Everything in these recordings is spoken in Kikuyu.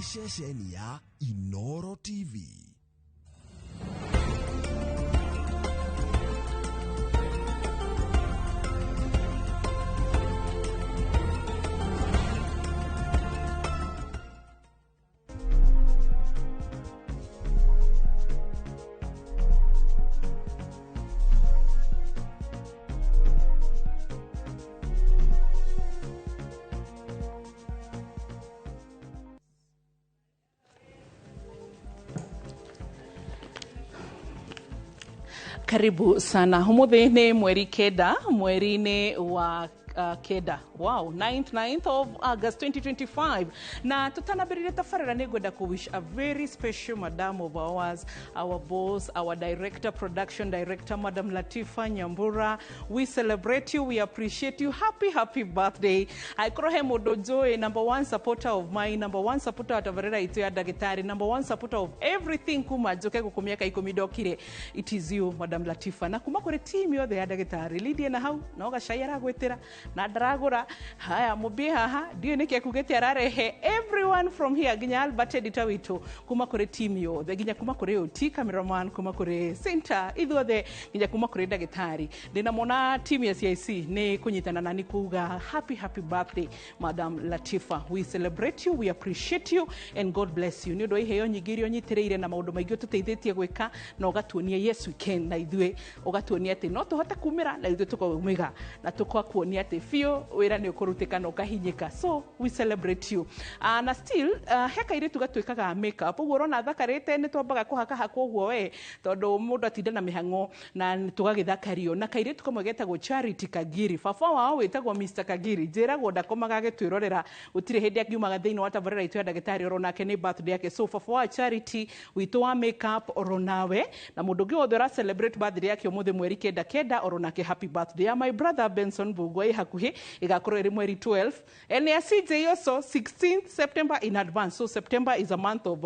Ceceni ya Inoro TV. Karibu sana. Umuthi ni mweri 9, mweri-inĩ wa kenda, wow, 9th of August 2025. Na tutanambĩrĩria tabarĩra, nĩ ngwenda kũ wish a very special madam of ours, our boss, our director, production director, Madam Latifa Nyambura. We celebrate you, we appreciate you. Happy, happy birthday. Aikorwo he mũndũ njũĩ, number one supporter of mine, number one supporter wa tabarĩra itũ ya ndagĩtarĩ, number one supporter of everything kuma njũke gũkũ mĩaka 10 ndokire, it is you, Madam Latifa. Na kuma kũrĩ team yothe ya ndagĩtarĩ, Lydia na hau no gacai aragwĩtĩra na ndaragũra. Haya, mũmbie haha, ndiũĩ nĩkĩ akugĩte ararehe. Everyone from here, nginya Albert editor witũ, kuma kũrĩ team yothe, nginya kuma kũrĩ OT cameraman, kuma kũrĩ center, ithuothe, nginya kuma kũrĩ ndagĩtarĩ ndĩna mona team ya CIC nĩ kũnyitana na nĩ kuga happy, happy birthday, Madam Latifa. We celebrate you, we appreciate you, and God bless you nĩ ũndũ wa iheo nyingĩ iria ũnyitĩrĩire na maũndũ maingĩ ũtũteithĩtie gwĩka, na ũgatuonia yes we can, na ithuĩ ũgatuonia atĩ no tũhote kumĩra na ithuĩ tũkaumĩra na tũkakuonia atĩ biũ wĩra nĩ ũkũrutĩka na ũkahinyĩka. So we celebrate you. Na still he kairĩtu gatuĩkaga makeup ũguo ũrona thakarĩte, nĩ twambaga kũhaka hakwo ũguo we, tondũ mũndũ atinda na mĩhang'o na tũgagĩthakario na kairĩtu kamwe getagwo Charity Kagiri. Baba wao wĩtagwo Mr Kagiri, njĩragwo ndakomaga agĩtwĩrorera, gũtirĩ hĩndĩ angiumaga thĩinĩ wa tabarĩra itũ ya ndagĩtarĩ, oro nake nĩ birthday yake. So baba wa Charity witũ wa makeup, oro nawe na mũndũ ũngĩ wothe ũra celebrate birthday yake ũmũthĩ mweri 9 9, oro nake happy birthday. Ya my brother Benson Mbugua ĩ hakuhĩ, ĩgakorwo ĩrĩ mweri 12, and ya CJ also 16th September in advance. So September is a month of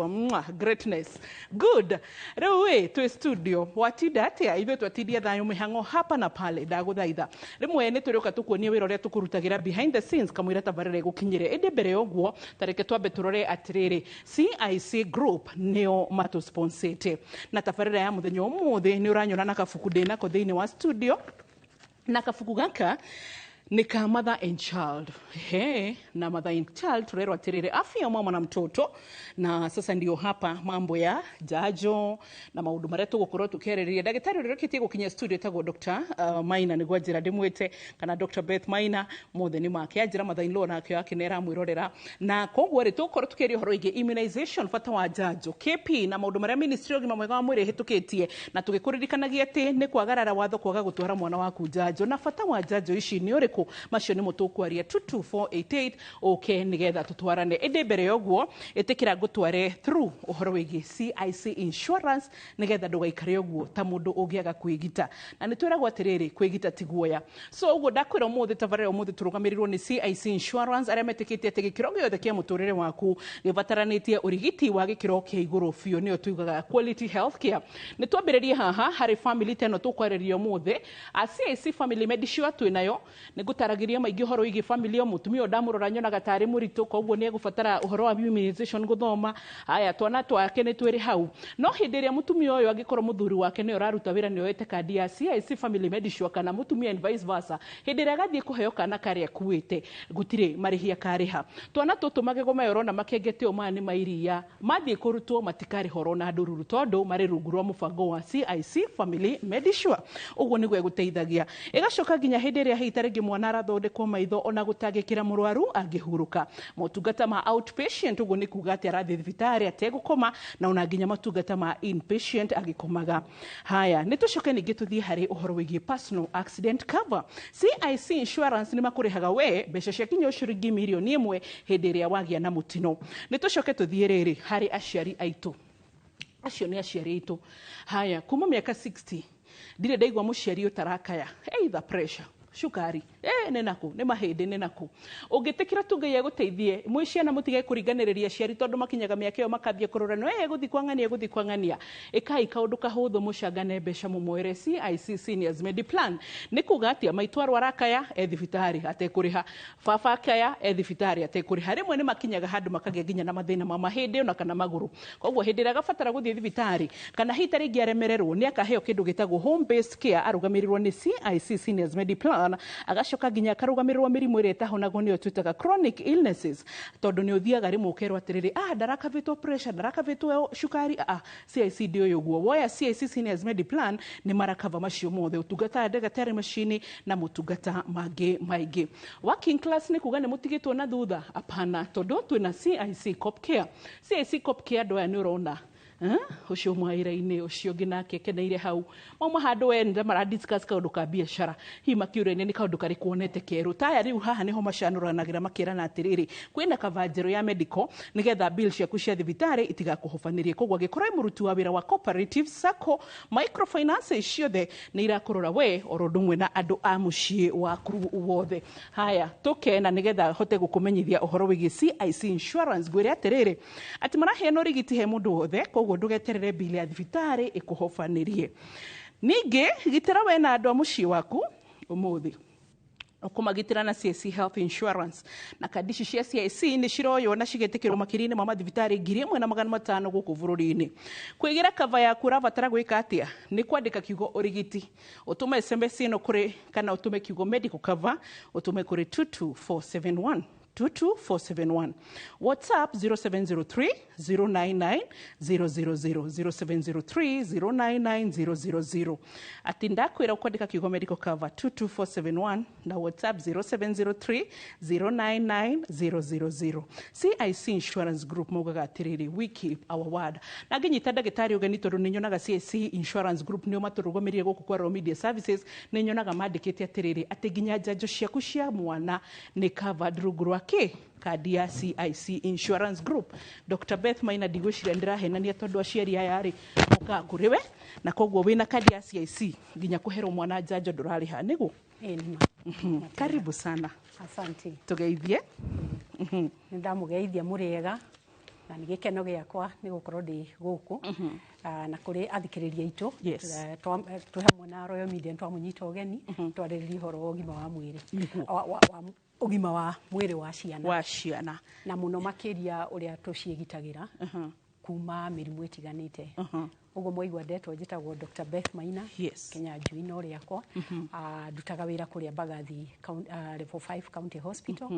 greatness. Good. Rĩu ĩ twĩ studio, watinda atĩa? Ithuĩ twatindia thayũ, mĩhang'o hapa na pale. Ndagũthaitha, rĩmwe nĩ tũrĩũka tũkuonie wĩra ũrĩa tũkũrutagĩra behind the scenes kamũira tabarĩra ĩgũkinyĩre. Ĩndĩ mbere ya ũguo, tareke twambe tũrore atĩrĩrĩ, CIC Group nĩo matũsponsĩte na tabarĩra ya mũthenya ũmũthĩ. Nĩ ũranyona na kabuku ndĩnako thĩinĩ wa studio, na kabuku gaka nĩ ka Mother and Child. He, na Mother and Child turerwo atĩrĩrĩ, afya ya mama na mtoto. Na sasa ndio hapa mambo ya njanjo na maũndũ marĩa tũgũkorwo tũkĩarĩrĩria. Ndagĩtarĩ ũrĩa ũrĩkĩtie gũkinya studio etagwo Dr. Maina, nĩguo njĩra ndĩmwĩte, kana Dr. Beth Maina, mothe nĩ make. Anjĩra mother in law nake wake nĩ aramwĩrorera, na koguo rĩ, tũgũkorwo tũkĩaria ũhoro wĩgiĩ immunization, bata wa njanjo, KP, na maũndũ marĩa ministry ya ũgima mwega wa mwĩrĩ ĩhĩtũkĩtie, na tũgĩkũririkanagia atĩ nĩ kwagarara watho kwaga gũtwara mwana waku njanjo, na bata wa njanjo ici nĩ ũrĩkũ. Macio nĩmo tũkwaria. 22488 ũke nĩgetha tũtwarane. Ĩndĩ mbere ya ũguo, ĩtĩkĩra ngũtware through ũhoro wĩgiĩ CIC Insurance, nĩgetha ndũgaikare ũguo ta mũndũ ũngĩaga kwĩgita. Na nĩ twĩragwo atĩrĩrĩ, kwĩgita ti guoya. So ũguo ndakwĩra, ũmũthĩ tabarĩra ũmũthĩ tũrũgamĩrĩrwo nĩ CIC Insurance, arĩa metĩkĩtie atĩ gĩkĩro gĩothe kĩa mũtũrĩre waku gĩbataranĩtie ũrigiti wa gĩkĩro kĩa igũrũ biũ, nĩyo tugaga quality health care. Nĩ twambĩrĩrie haha harĩ family ta ĩno tũkwarĩria ũmũthĩ, a CIC Family Medisure twĩ nayo. Nĩ ngũtaragĩria maingĩ ũhoro wĩgiĩ family. O mũtumia ũyũ ndamũrora nyonaga tarĩ mũritũ, koguo nĩ egũbatara ũhoro wa immunization gũthoma. Haya, twana twake nĩ twĩrĩ hau. No hĩndĩ ĩrĩa mũtumia ũyũ angĩkorwo mũthuri wake nĩwe ũraruta wĩra, nĩ oete kandi ya CIC Family Medisure, kana mũtumia and vice versa, hĩndĩ ĩrĩa agathiĩ kũheo kana karĩa akuĩte, gũtirĩ marĩhi akarĩha. Twana tũtũ magego maya ũrona makengete ũũ, maya nĩ ma iria, mathiĩ kũrutwo matikarĩha oro na ndũruru, tondũ marĩ rungu rwa mũbango wa CIC Family Medisure. Ũguo nĩguo ĩgũteithagia. Ĩgacoka nginya hĩndĩ ĩrĩa hihi ta rĩngĩ mwana arathondekwo maitho, ona gũtangĩkĩra mũrwaru angĩhurũka. Motungata ma outpatient, ũguo nĩ kuga atĩ arathiĩ thibitarĩ ategũkoma, na ona nginya matungata ma inpatient agĩkomaga. Haya, nĩ tũcoke ningĩ tũthiĩ harĩ ũhoro wĩgiĩ personal accident cover. CIC Insurance nĩ makũrĩhaga we mbeca cia kinya ciringi 1 mirioni hĩndĩ ĩrĩa wagĩa na mũtino. Nĩ tũcoke tũthiĩ rĩrĩ harĩ aciari aitũ. Acio nĩ aciari aitũ. Haya, kuma mĩaka 60 ndirĩ ndaigua mũciari ũtarakaya, either pressure. Cukari nĩ naku, nĩ mahĩndĩ nĩ naku. Ũngĩtĩkĩra tu Ngai agũteithie, mwĩ ciana mũtige kũringanĩrĩria aciari, tondũ makinyaga mĩaka ĩyo makambia kũrora no gũthiĩ kwa ng'ania, gũthiĩ kwa ng'ania. Ĩkai kaũndũ kahũthũ, mũcangane mbeca, mũmoere CIC Seniors Mediplan. Nĩ kuga atĩa? Maitũ arwara akaya e thibitarĩ atekũrĩha, baba akaya e thibitarĩ atekũrĩha. Rĩmwe nĩ makinyaga handũ makagĩa nginya na mathĩna ma mahĩndĩ ona kana magũrũ, koguo hĩndĩ ĩrĩa agabatara gũthiĩ thibitarĩ kana hihi ta rĩngĩ aremererwo, nĩ akaheo kĩndũ gĩtagwo home based care arũgamĩrĩrwo nĩ CIC Seniors Mediplan. Agacoka nginya akarũgamĩrĩrwo mĩrimũ ĩrĩa ĩtahonagwo, nĩyo twĩtaga chronic illnesses, tondũ nĩ ũthiaga rĩmwe ũkerwo atĩrĩrĩ, ndarakavĩtwo pressure, ndarakavĩtwo cukari. CIC ndĩ ũyũ ũguo. Woya CIC Seniors Mediplan nĩ marakava macio mothe, ũtungata wa ndagĩtarĩ macini na motungata mangĩ maingĩ. Working class nĩ kuga nĩ mũtigĩtwo na thutha? Apana, tondũ twĩna CIC Cop Care. CIC Cop Care, andũ aya nĩ ũrona, ũcio mwawĩra-inĩ ũcio ũngĩ nake keneire hau mauma handũ we nĩ mara discuss kaũndũ ka biacara, hihi makĩũrania nĩ kaũndũ karĩkũ wonete kerũ taya. Rĩu haha nĩho macanũranagĩra makĩrana atĩrĩrĩ, kwĩna kava njerũ ya medical nĩgetha bill ciaku cia thibitarĩ itigakũhobanĩrie. Koguo angĩkorwo wĩ mũruti wa wĩra wa cooperative, sacco, microfinance, ciothe nĩ irakũrora we oro ũndũ ũmwe na andũ a mũciĩ waku wothe. Haya, tũke na nĩgetha hote gũkũmenyithia ũhoro wĩgiĩ CIC Insurance. Ngwĩre atĩrĩrĩ, atĩ maraheana ũrigiti he mũndũ wothe, koguo ndũgeterere bill ya thibitarĩ ĩkũhobanĩrie. Ningĩ gitĩra we na andũ a mũciĩ waku ũmũthĩ ũkũmagitĩra na CIC Health Insurance, na kandi ici cia CIC nĩ ciroywo na cigetĩkĩrwo makĩria-inĩ ma mathibitarĩ 1500 gũkũ bũrũri-inĩ. Kwĩgĩra kava yaku ũrabatara gwĩka atĩa? Nĩ kwandĩka kiugo ũrigiti, ũtũme SMS ĩno kũrĩ, kana ũtũme kiugo medical cover, ũtũme kũrĩ 22471, 22471. WhatsApp 0703 099 000, 0703 099 000. Ati ndakwĩra ũkwandĩka kiugo medical cover 22471 na WhatsApp 0703 099 000. CIC Insurance Group maugaga atĩrĩrĩ, "We keep our word." Na ngĩnyita ndagĩtarĩ ũgeni, tondũ nĩ nyonaga CIC Insurance Group nĩo matũrũgamĩrĩire gũkũ kwa Royal Media Services, nĩ nyonaga mandĩkĩte atĩrĩrĩ, atĩ nginya njanjo ciaku cia mwana nĩ covered rungu rwa kĩ kandi ya CIC Insurance Group. Dr Beth Maina, ndigwĩciria ndĩrahenania, tondũ aciari aya rĩ mokaga kũrĩ we, na koguo wĩna kandi ya CIC nginya kũherwo mwana njanjo ndũrarĩha, nĩguo? Ĩĩ, nĩ ma. Karibu sana. Asante. Tũgeithie. Nĩ ndamũgeithia mũrĩega, na nĩ gĩkeno gĩakwa nĩ gũkorwo ndĩ gũkũ. Na kũrĩ athikĩrĩria aitũ. Twĩ hamwe na Royal Media, nĩ twamũnyita ũgeni twarĩrĩrie ũhoro wa ũgima wa mwĩrĩ, wa ũgima wa mwĩrĩ wa ciana, wa ciana, na mũno makĩria ũrĩa tũciĩgitagĩra kuma mĩrimũ ĩtiganĩte. Ũguo mwaigua ndetwo, njĩtagwo Dr. Beth Maina. Kenya Njui no rĩakwa. Ndutaga wĩra kũrĩa Mbagathi Level 5 County Hospital,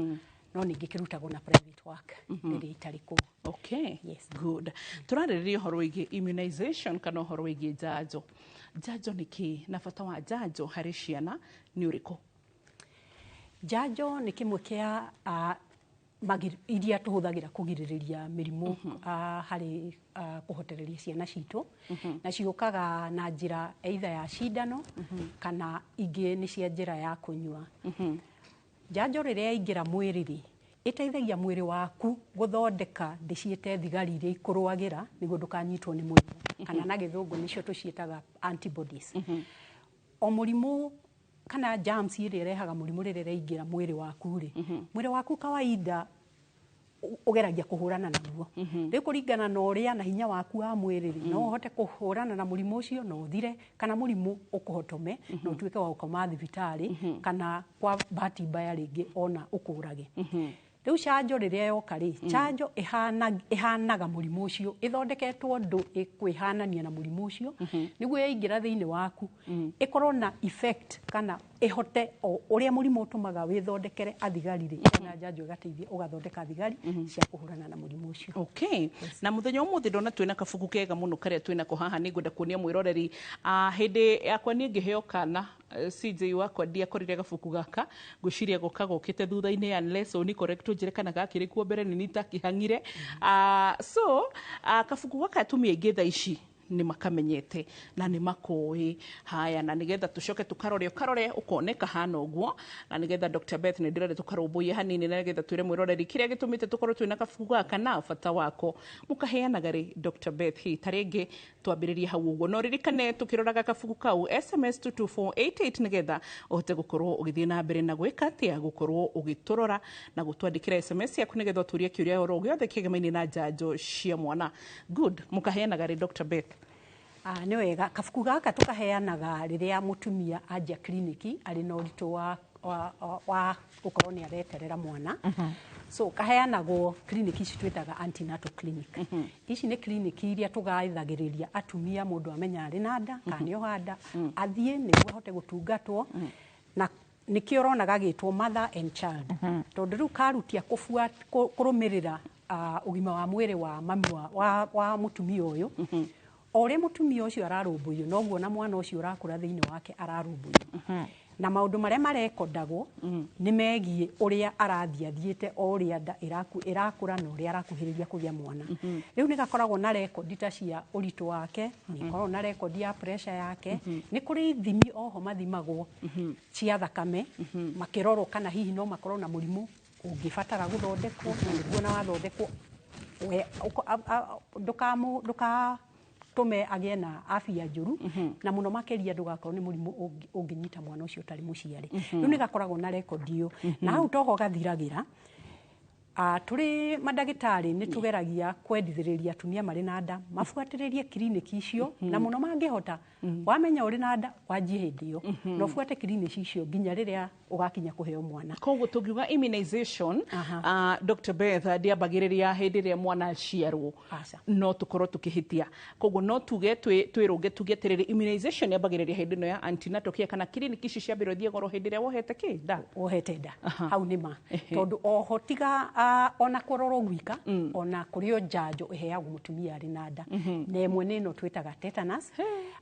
no ningĩ kĩrutagwo na private work rĩrĩa itarĩ kũu. Okay. Yes. Good. Tũrarĩrĩria ũhoro wĩgiĩ immunization kana ũhoro wĩgiĩ njanjo. Njanjo nĩ kĩĩ, na bata wa njanjo harĩ ciana nĩ ũrĩkũ? Njanjo nĩ kĩmwe kĩa iria tũhũthagĩra kũgirĩrĩria mĩrimũ harĩ kũhotereria ciana citũ, na ciũkaga na njĩra either ya cindano kana ingĩ nĩ cia njĩra ya kũnyua. Njanjo rĩrĩa yaingĩra mwĩrĩ rĩ, ĩteithagia mwĩrĩ waku gũthondeka, ndĩciĩte thigari iria ikũrũagĩra nĩguo ndũkanyitwo nĩ mũrimũ, kana na gĩthũngũ nĩcio tũciĩtaga antibodies. O mũrimũ kana germs ĩrĩa ĩrehaga mũrimũ rĩrĩa ĩraingĩra mwĩrĩ waku rĩ, mwĩrĩ waku kawaida ũgeragia kũhũrana naguo. Rĩu kũringana na ũrĩa na hinya waku wa mwĩrĩ rĩ, no ũhote kũhũrana na mũrimũ ũcio na ũthire, kana mũrimũ ũkũhotome na ũtuĩke wa gũkoma thibitarĩ, kana kwa bahati mbaya rĩngĩ ona ũkũrage. Rĩu canjo rĩrĩa yoka rĩ, canjo ĩhanaga mũrimũ ũcio, ĩthondeketwo ũndũ ĩkwĩhanania na mũrimũ ũcio, nĩguo yaingĩra thĩinĩ waku ĩkorwo na effect kana ĩhote o ũrĩa mũrimũ ũtũmaga wĩthondekere athigari rĩ, na njanjo ĩgateithia ũgathondeka thigari cia kũhũrana na mũrimũ ũcio. Okay. Na muthenya ũmũthĩ ndona twĩna kabuku kega mũno karĩa twĩnako haha. Nĩ ngwenda kuonia mwĩroreri. Hĩndĩ yakwa niĩ ngĩheo kana, CJ wakwa, ndiakorire gabuku gaka. Ngwĩciria goka gokĩte thutha-inĩ, unless ũni correct ũnjĩre kana gakĩrĩ kuo mbere nĩ nitakĩhang'ire. So kabuku gaka atumia aingĩ thaa ici Nĩ makamenyete na nĩ makoĩ. Haya, na nĩgetha tũcoke tũkarore, ũkarore ũkone kahana ũguo, na nĩgetha Dr. Beth, nĩ ndĩrenda tũkarũmbũiye hanini, na nĩgetha twĩre mwĩroreri kĩrĩa gĩtũmĩte tũkorwo twĩna kabuku gaka na bata wako. Mũkaheanaga rĩ, Dr. Beth? Hi ta rĩngĩ twambĩrĩrie hau ũguo, no ririkane tũkĩroraga kabuku kau, SMS 22488 nĩgetha ũhote gũkorwo ũgĩthiĩ na mbere na gwĩka atĩa, gũkorwo ũgĩtũrora na gũtwandĩkĩra SMS yaku nĩgetha ũtũrie kĩũria oro gĩothe kĩgemaine na njanjo cia mwana. Good. Mũkaheanaga rĩ, Dr. Beth? Ah, nĩ wega. Kabuku gaka tũkaheanaga rĩrĩa mũtumia anjia kiriniki arĩ na ũritũ wa gũkorwo nĩ areterera mwana. So kaheanagwo kiriniki ici twĩtaga antenatal clinic. Ici nĩ kiriniki iria tũgaithagĩrĩria atumia, mũndũ amenya arĩ na nda kana nĩ oha nda, athiĩ nĩguo ahote gũtungatwo. Na nĩkĩo ũrona gagĩtwo mother and child, tondũ rĩu karutia kũrũmĩrĩra ũgima wa mwĩrĩ wa mami wa mũtumia ũyũ. O ũrĩa mũtumia ũcio ararũmbũiyo, noguo na mwana ũcio ũrakũra thĩinĩ wake ararũmbũiyo. Na maũndũ marĩa marekondagwo nĩ megiĩ ũrĩa arathiĩ athiĩte, o ũrĩa nda ĩrakũra na ũrĩa arakuhĩrĩria kũgĩa mwana. Rĩu nĩ gakoragwo na rekondi ta cia ũritũ wake, nĩ ĩkoragwo na rekondi ya pressure yake, nĩ kũrĩ ithimi oho mathimagwo cia thakame makĩrorwo kana hihi no makorwo na mũrimũ ũngĩbatara gũthondekwo, na nĩguo na wathondekwo we ndũgatũme agĩe na afya njũru, na mũno makĩria ndũgakorwo nĩ mũrimũ ũngĩnyita mwana ũcio ũtarĩ mũciare. Rĩu nĩ gakoragwo na rekondi ĩyo, na hau toho gathiragĩra. Tũrĩ mandagĩtarĩ nĩ tũgeragia kwendithĩrĩria atumia marĩ na nda mabuatĩrĩrie kiriniki icio, na mũno mangĩhota, wamenya ũrĩ na nda, wanjie hĩndĩ ĩyo na ũbuate kiriniki icio nginya rĩrĩa ũgakinya kũheo mwana. Koguo tũngiuga immunization, Dr. Beth, ndĩambagĩrĩria hĩndĩ ĩrĩa mwana aciarwo? Aca. No tũkorwo tũkĩhĩtia. Koguo no tuge twĩrũnge tuge atĩrĩrĩ, immunization yambagĩrĩria hĩndĩ ĩno ya antenatal care, kana kiriniki ici ciambĩrĩria ũthiĩ goro hĩndĩ ĩrĩa wohete kĩ nda? Wohete nda, hau nĩ ma, tondũ oho tiga ona kũrorwo gwika, ona kũrĩ o njanjo ĩheagwo mũtumia arĩ na nda, na ĩmwe nĩ ĩno twĩtaga tetanus,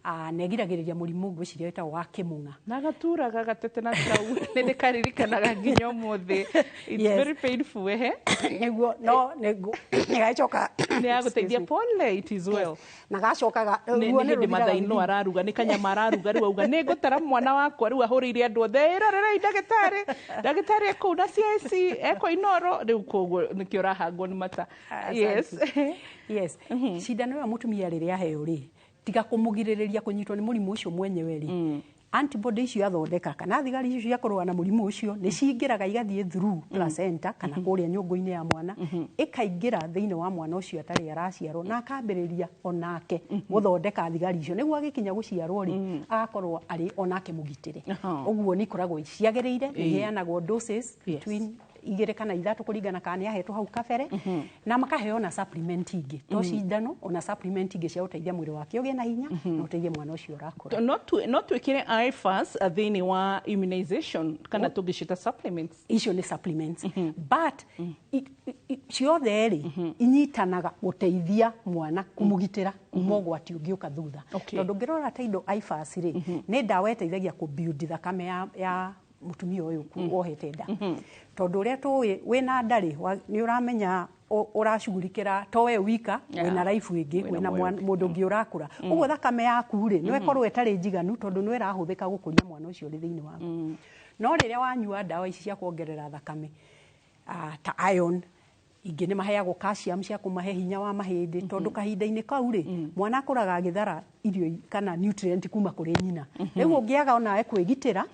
na ĩgiragĩrĩria mũrimũ ngwĩciria wĩtagwo wa kĩmũng'a. Na gaturaga gatetanus kau, nĩ ndĩkaririkanaga nginya ũmũthĩ. It's very painful, ehe. Nĩguo, no nĩguo nĩgacoka. Nĩ yagũteithia, pole, it is well. Na gacokaga nĩ ruo nĩ hĩndĩ rũthiraga. Mathaino araruga, nĩ kanyama araruga, rĩu auga nĩ ngũtara mwana wakwa. Rĩu ahũrĩire andũ othe, ĩrorerei ndagĩtarĩ, ndagĩtarĩ ekũu na CIC eko Inoro rĩu, koguo nĩkĩo ũrahangwo nĩ mata. Yes. Asante. Yes, cindano ĩyo mũtumia rĩrĩa aheo rĩ, tiga kũmũgirĩrĩria kũnyitwo nĩ mũrimũ ũcio mwenyewe rĩ, antibody icio athondeka kana thigari icio cia kũrũa na mũrimũ ũcio nĩ cingĩraga igathiĩ through placenta kana kũrĩa nyũngũ-inĩ ya mwana, ĩkaingĩra thĩinĩ wa mwana ũcio atarĩ araciarwo, na akambĩrĩria onake gũthondeka thigari icio, nĩguo agĩkinya gũciarwo rĩ, agakorwo arĩ onake mũgitĩre. Ũguo nĩ ikoragwo ciagĩrĩire, nĩ iheanagwo doses between 2 kana 3 kũringana kana nĩ ahetwo hau kabere, na makaheo na supplement ingĩ, to cindano, ona supplement ingĩ cia gũteithia mwĩrĩ wake ũgĩe na hinya na ũteithie mwana ũcio ũrakũra. No twĩkĩre IFAS thĩinĩ wa immunization kana tũngĩcita supplements? Icio nĩ supplements, but ciothe rĩ, inyitanaga gũteithia mwana, kũmũgitĩra kuma ũgwati ũngĩũka thutha. Tondũ ũngĩrora ta indo IFAS rĩ, nĩ ndawa ĩteithagia kũ-build thakame ya mũtumia ũyũ wohete nda, tondũ ũrĩa tũĩ wĩna nda rĩ, nĩ ũramenya ũracugurikĩra to we wika, wĩna life ĩngĩ, Wĩna wĩna muoyo ũngĩ. mũndũ ũngĩ ũrakũra. Ũguo thakame yaku rĩ, no ĩkorwo ĩtarĩ njiganu, tondũ no ĩrahũthĩka gũkũria mwana ũcio ũrĩ thĩinĩ waku. No rĩrĩa wanyua ndawa ici cia kuongerera thakame, ta iron, ingĩ nĩ maheagwo calcium cia kũmahe hinya wa mahĩndĩ, tondũ kahinda-inĩ kau rĩ, mwana akũraga agĩthara irio kana nutrient kuma kũrĩ nyina. Rĩu ũngĩaga onawe kwĩgitĩra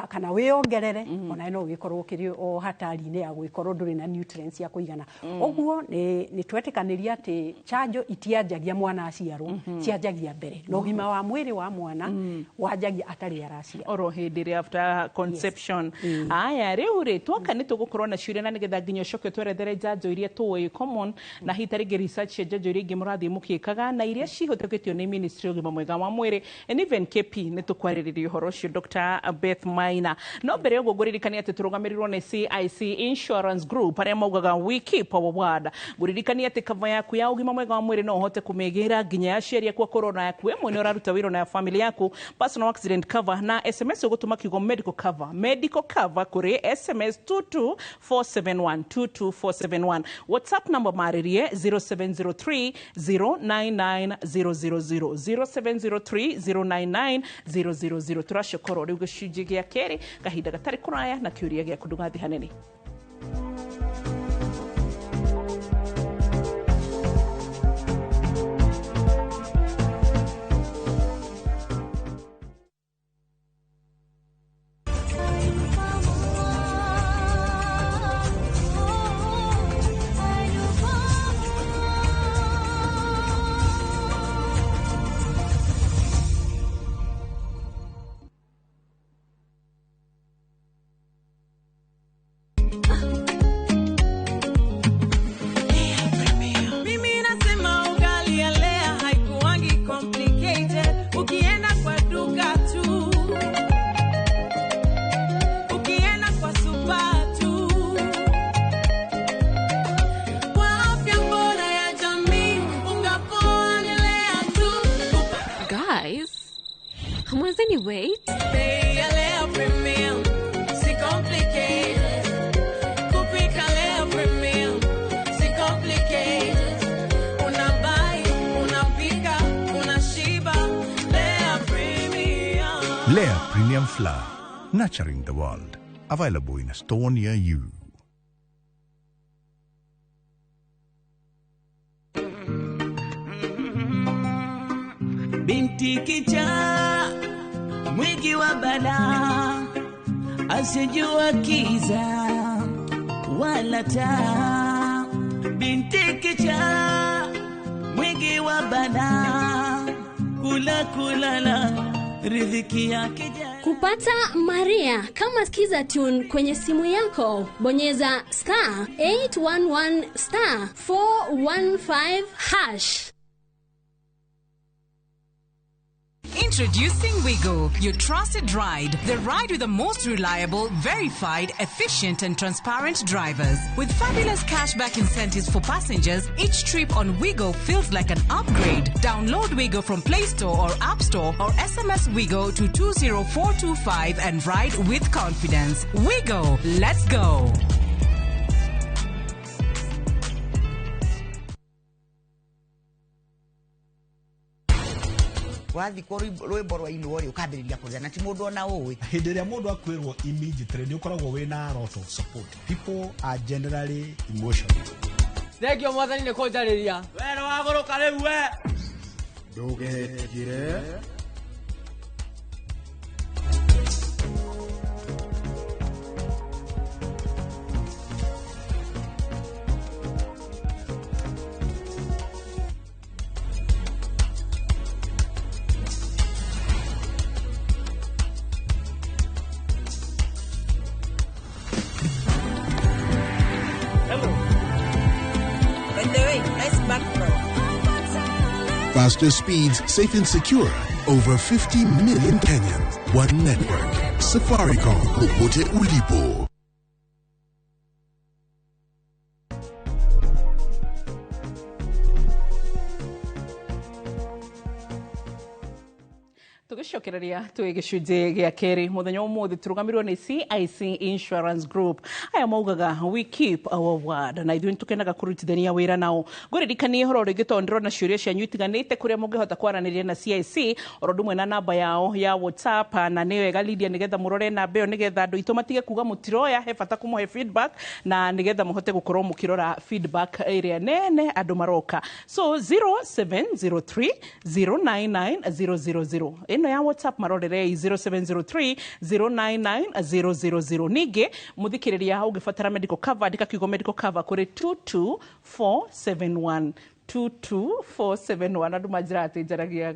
kana wĩongerere, onawe no ũgĩkorwo ũkĩrĩ o hatari-inĩ ya gũgĩkorwo ndũrĩ na nutrients cia kũigana. Ũguo nĩ twetĩkanĩria atĩ chanjo itianjagia mwana aciarwo, cianjagia mbere, na ũgima wa mwĩrĩ wa mwana wanjagia atarĩ araciarwo. Oro hĩndĩ ĩrĩa after conception. Aya, rĩu rĩ, twaka nĩ tũgũkorwo na ciũria, na nĩgetha nginya ũcoke twerethere njanjo iria tũĩ common, na hihi ta rĩngĩ research cia njanjo iria ingĩ mũrathiĩ mũkĩkaga na iria cihĩtũkĩtio nĩ ministry ya ũgima mwega wa mwĩrĩ and even KP, nĩ tũkwarĩrĩria ũhoro ũcio. Dr. Beth Maina. No mbere ũguo ngũririkania atĩ tũrũgamĩrĩirwo nĩ CIC Insurance Group, arĩa maugaga "We keep our word". Ngũririkania atĩ cover yaku ya ũgima mwega wa mwĩrĩ no ũhote kũmĩgĩra nginya ya aciari aku akorwo na yaku we mwene ũraruta wĩra na ya family yaku, personal accident cover. Na SMS ũgũtũma kiugo "medical cover", "medical cover" kũrĩ SMS 22471, 22471. WhatsApp number marĩrie 0703 099 000, 0703 099 000. Tũracokorwo rĩu gĩcunjĩ gĩa kerĩ kahinda gatarĩ kũraya na kĩũria gĩaku. Ndũgathiĩ hanene. Mimi nasema ugali ya Lea haikuwangi complicated. Ukienda kwa duka tu, ukienda kwa super tu. Kwa afya bora ya jamii, unga poa ni Lea tu. Guys, hamwezeni wait? Bei ya Lea Premium, si complicated. Kupika Lea Premium, si complicated. Unabuy, unapika, unashiba. Lea Premium. Lea Premium Flour, nurturing the world. Available in a store near you. Binti kichaa, mwingi wa balaa, asijua kiza wala taa. Binti kichaa, mwingi wa balaa, kula kulala, riziki yake jala. Kupata Maria kama Skiza Tune kwenye simu yako, bonyeza *811*415#. Introducing Wigo, your trusted ride. The ride with the most reliable, verified, efficient, and transparent drivers. With fabulous cashback incentives for passengers, each trip on Wigo feels like an upgrade. Download Wigo from Play Store or App Store or SMS Wigo to 20425 and ride with confidence. Wigo, let's go. Wathikwo rwĩmbo rwainwo rĩ, ũkambĩrĩria kũrĩra na ti mũndũ ona ũĩ. Hĩndĩ ĩrĩa mũndũ akwĩrwo immediately, nĩ ũkoragwo wĩna a lot of support. People are generally emotional. Thengio Mwathani nĩ kũnjarĩria. We nĩ wagũrũka rĩu we. Ndũgetigĩre. By the way, nice background. Faster speeds, safe and secure. Over 50 million Kenyans. One network. Safaricom. Popote ulipo. Tũgĩcokereria twĩ gĩcunjĩ gĩa kerĩ mũthenya wa ũmũthĩ, tũrũgamĩrĩirwo nĩ CIC Insurance Group, aya maugaga "We keep our word", na ithuĩ nĩtũkenaga kũrutithania wĩra nao. Ngũririkanie ũhoro rĩngĩ tondũ ndĩrona ciũria cianyu itiganĩte kũrĩa mũngĩhota kwaranĩria na CIC oro ũndũ ũmwe na namba yao ya WhatsApp. Na nĩ wega, Lydia, nĩgetha mũrore namba ĩyo, nĩgetha andũ aitũ matige kuga mũtiroya. He bata kũmũhe feedback na nĩgetha mũhote gũkorwo mũkĩrora feedback ĩrĩa nene andũ maroka. So 0703 099 000, ĩno ya WhatsApp, marorerei 0703 099 000. Ningĩ mũthikĩrĩria, ũngĩbatara medical cover, andĩka kiugo "medical cover" kũrĩ 22471, 22471. Andũ manjĩraga atĩ njaragia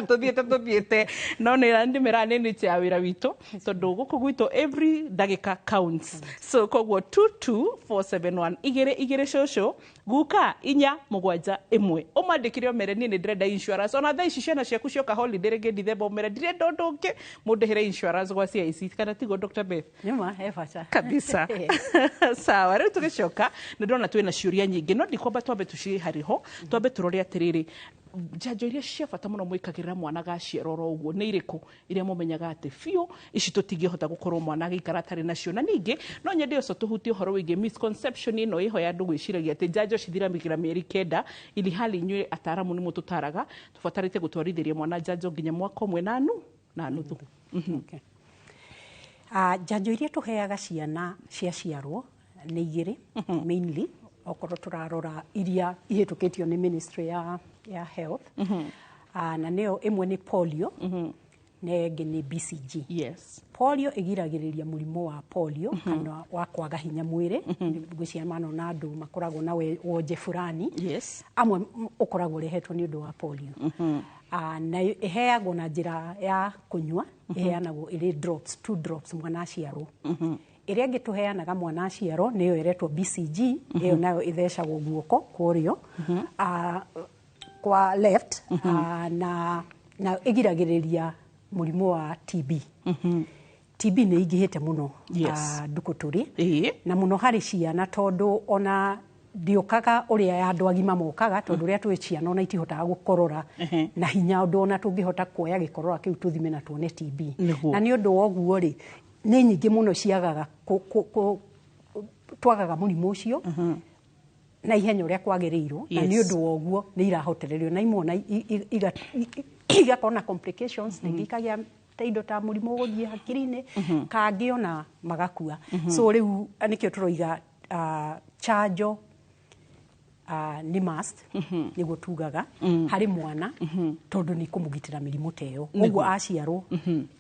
Tuthiĩte tuthiĩte, no nĩ ndĩmĩra nĩ nature ya wĩra witũ, tondũ gũkũ gwitũ every ndagĩka counts. So koguo 22471, igĩrĩ igĩrĩ cũcũ guka inya mũgwanja ĩmwe, ũmandĩkire ũmere niĩ nĩ ndĩrenda insurance. Ona thaa ici ciana ciaku cioka holiday rĩngĩ Dithemba, ũmere ndirenda ũndũ ũngĩ, mũndĩhĩre insurance gwa CIC, kana tiguo, Dr. Beth? Nĩma, he bata. Kabisa. Sawa, rĩu tũgĩcoka nĩ ndĩrona twĩna ciũria nyingĩ, no ndikwamba twambe tũciharĩho, twambe tũrore atĩrĩrĩ, njanjo iria cia bata mũno mwĩkagĩrĩra mwana gaciarwo oro ũguo nĩ irĩkũ, iria mũmenyaga atĩ biũ ici tũtingĩhota gũkorwo mwana agĩikara atarĩ nacio? Na ningĩ no nyende ũcio tũhutie ũhoro wĩgiĩ misconception ĩno ĩho ya andũ gwĩciragia atĩ njanjo cithiramĩra mĩeri 9, ili hali inyuĩ ataaramu nĩ mũtũtaraga tũbatarĩte gũtwarithĩria mwana njanjo nginya mwaka ũmwe na nuthu. Okay. Njanjo iria tũheaga ciana ciaciarwo nĩ igĩrĩ mainly, okorwo tũrarora iria ihĩtũkĩtio nĩ ministry ya health. Na nĩyo ĩmwe nĩ polio na ĩngĩ nĩ BCG. Polio ĩgiragĩrĩria mũrimũ wa polio kana wa kwaga hinya mwĩrĩ. Ngwĩciria manona andũ makoragwo na wonje fulani. Amwe ũkoragwo ũrehetwo nĩ ũndũ wa polio. Na ĩheagwo na njĩra ya kũnyua, ĩheanagwo ĩrĩ drops, two drops mwana aciarwo. Ĩrĩa ĩngĩ tũheanaga mwana aciarwo nĩyo ĩretwo BCG. Ĩyo nayo ĩthecagwo guoko kwa ũrĩo, kwa left, na ĩgiragĩrĩria mũrimũ wa TB. TB nĩ ingĩhĩte mũno ndukũ tũrĩ, na mũno harĩ ciana, tondũ ona ndĩũkaga ũrĩa ya andũ agima mokaga, tondũ ũrĩa twĩ ciana ona itihotaga gũkorora na hinya ũndũ ona tũngĩhota kuoya gĩkorora kĩu tũthime na tuone TB. Na nĩ ũndũ wa ũguo rĩ, nĩ nyingĩ mũno ciagaga twagaga mũrimũ ũcio na ihenya ũrĩa kwagĩrĩirwo, na nĩ ũndũ wa ũguo nĩ irahotererio na imwe ona igakorwo na complications, na ingĩ ikagĩa ta indo ta mũrimũ ũgũthiĩ hakiri-inĩ, kangĩ ona magakua. So rĩu nĩkĩo tũroiga chanjo nĩ must, nĩguo tugaga harĩ mwana, tondũ nĩ kũmũgitĩra mĩrimũ ta ĩyo. Ũguo aciarwo,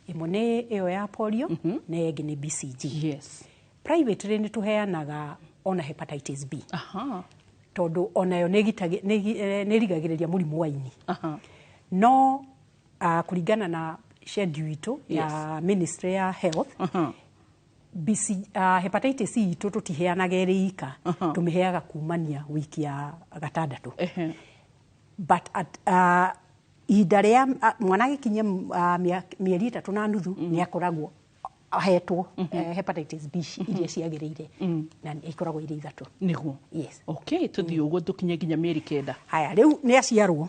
ĩmwe nĩ ĩyo ya polio na ĩngĩ nĩ BCG. Privately nĩ tũheanaga ona hepatitis B, tondũ onayo nĩ ĩrigagĩrĩria mũrimũ wa ini. No kũringana na schedule itũ ya ministry ya health, BC, hepatitis C itũ tũtiheanaga ĩrĩ ika, tũmĩheaga kumania wiki ya gatandatũ. But at, ihinda rĩa mwana agĩkinyia mĩeri 3 na nuthu nĩ akoragwo ahetwo hepatitis B iria ciagĩrĩire, na ikoragwo irĩ ithatũ. Yes. Okay, tuthiĩ ũguo tũkinye nginya mĩeri 9. Haya, rĩu nĩ aciarwo.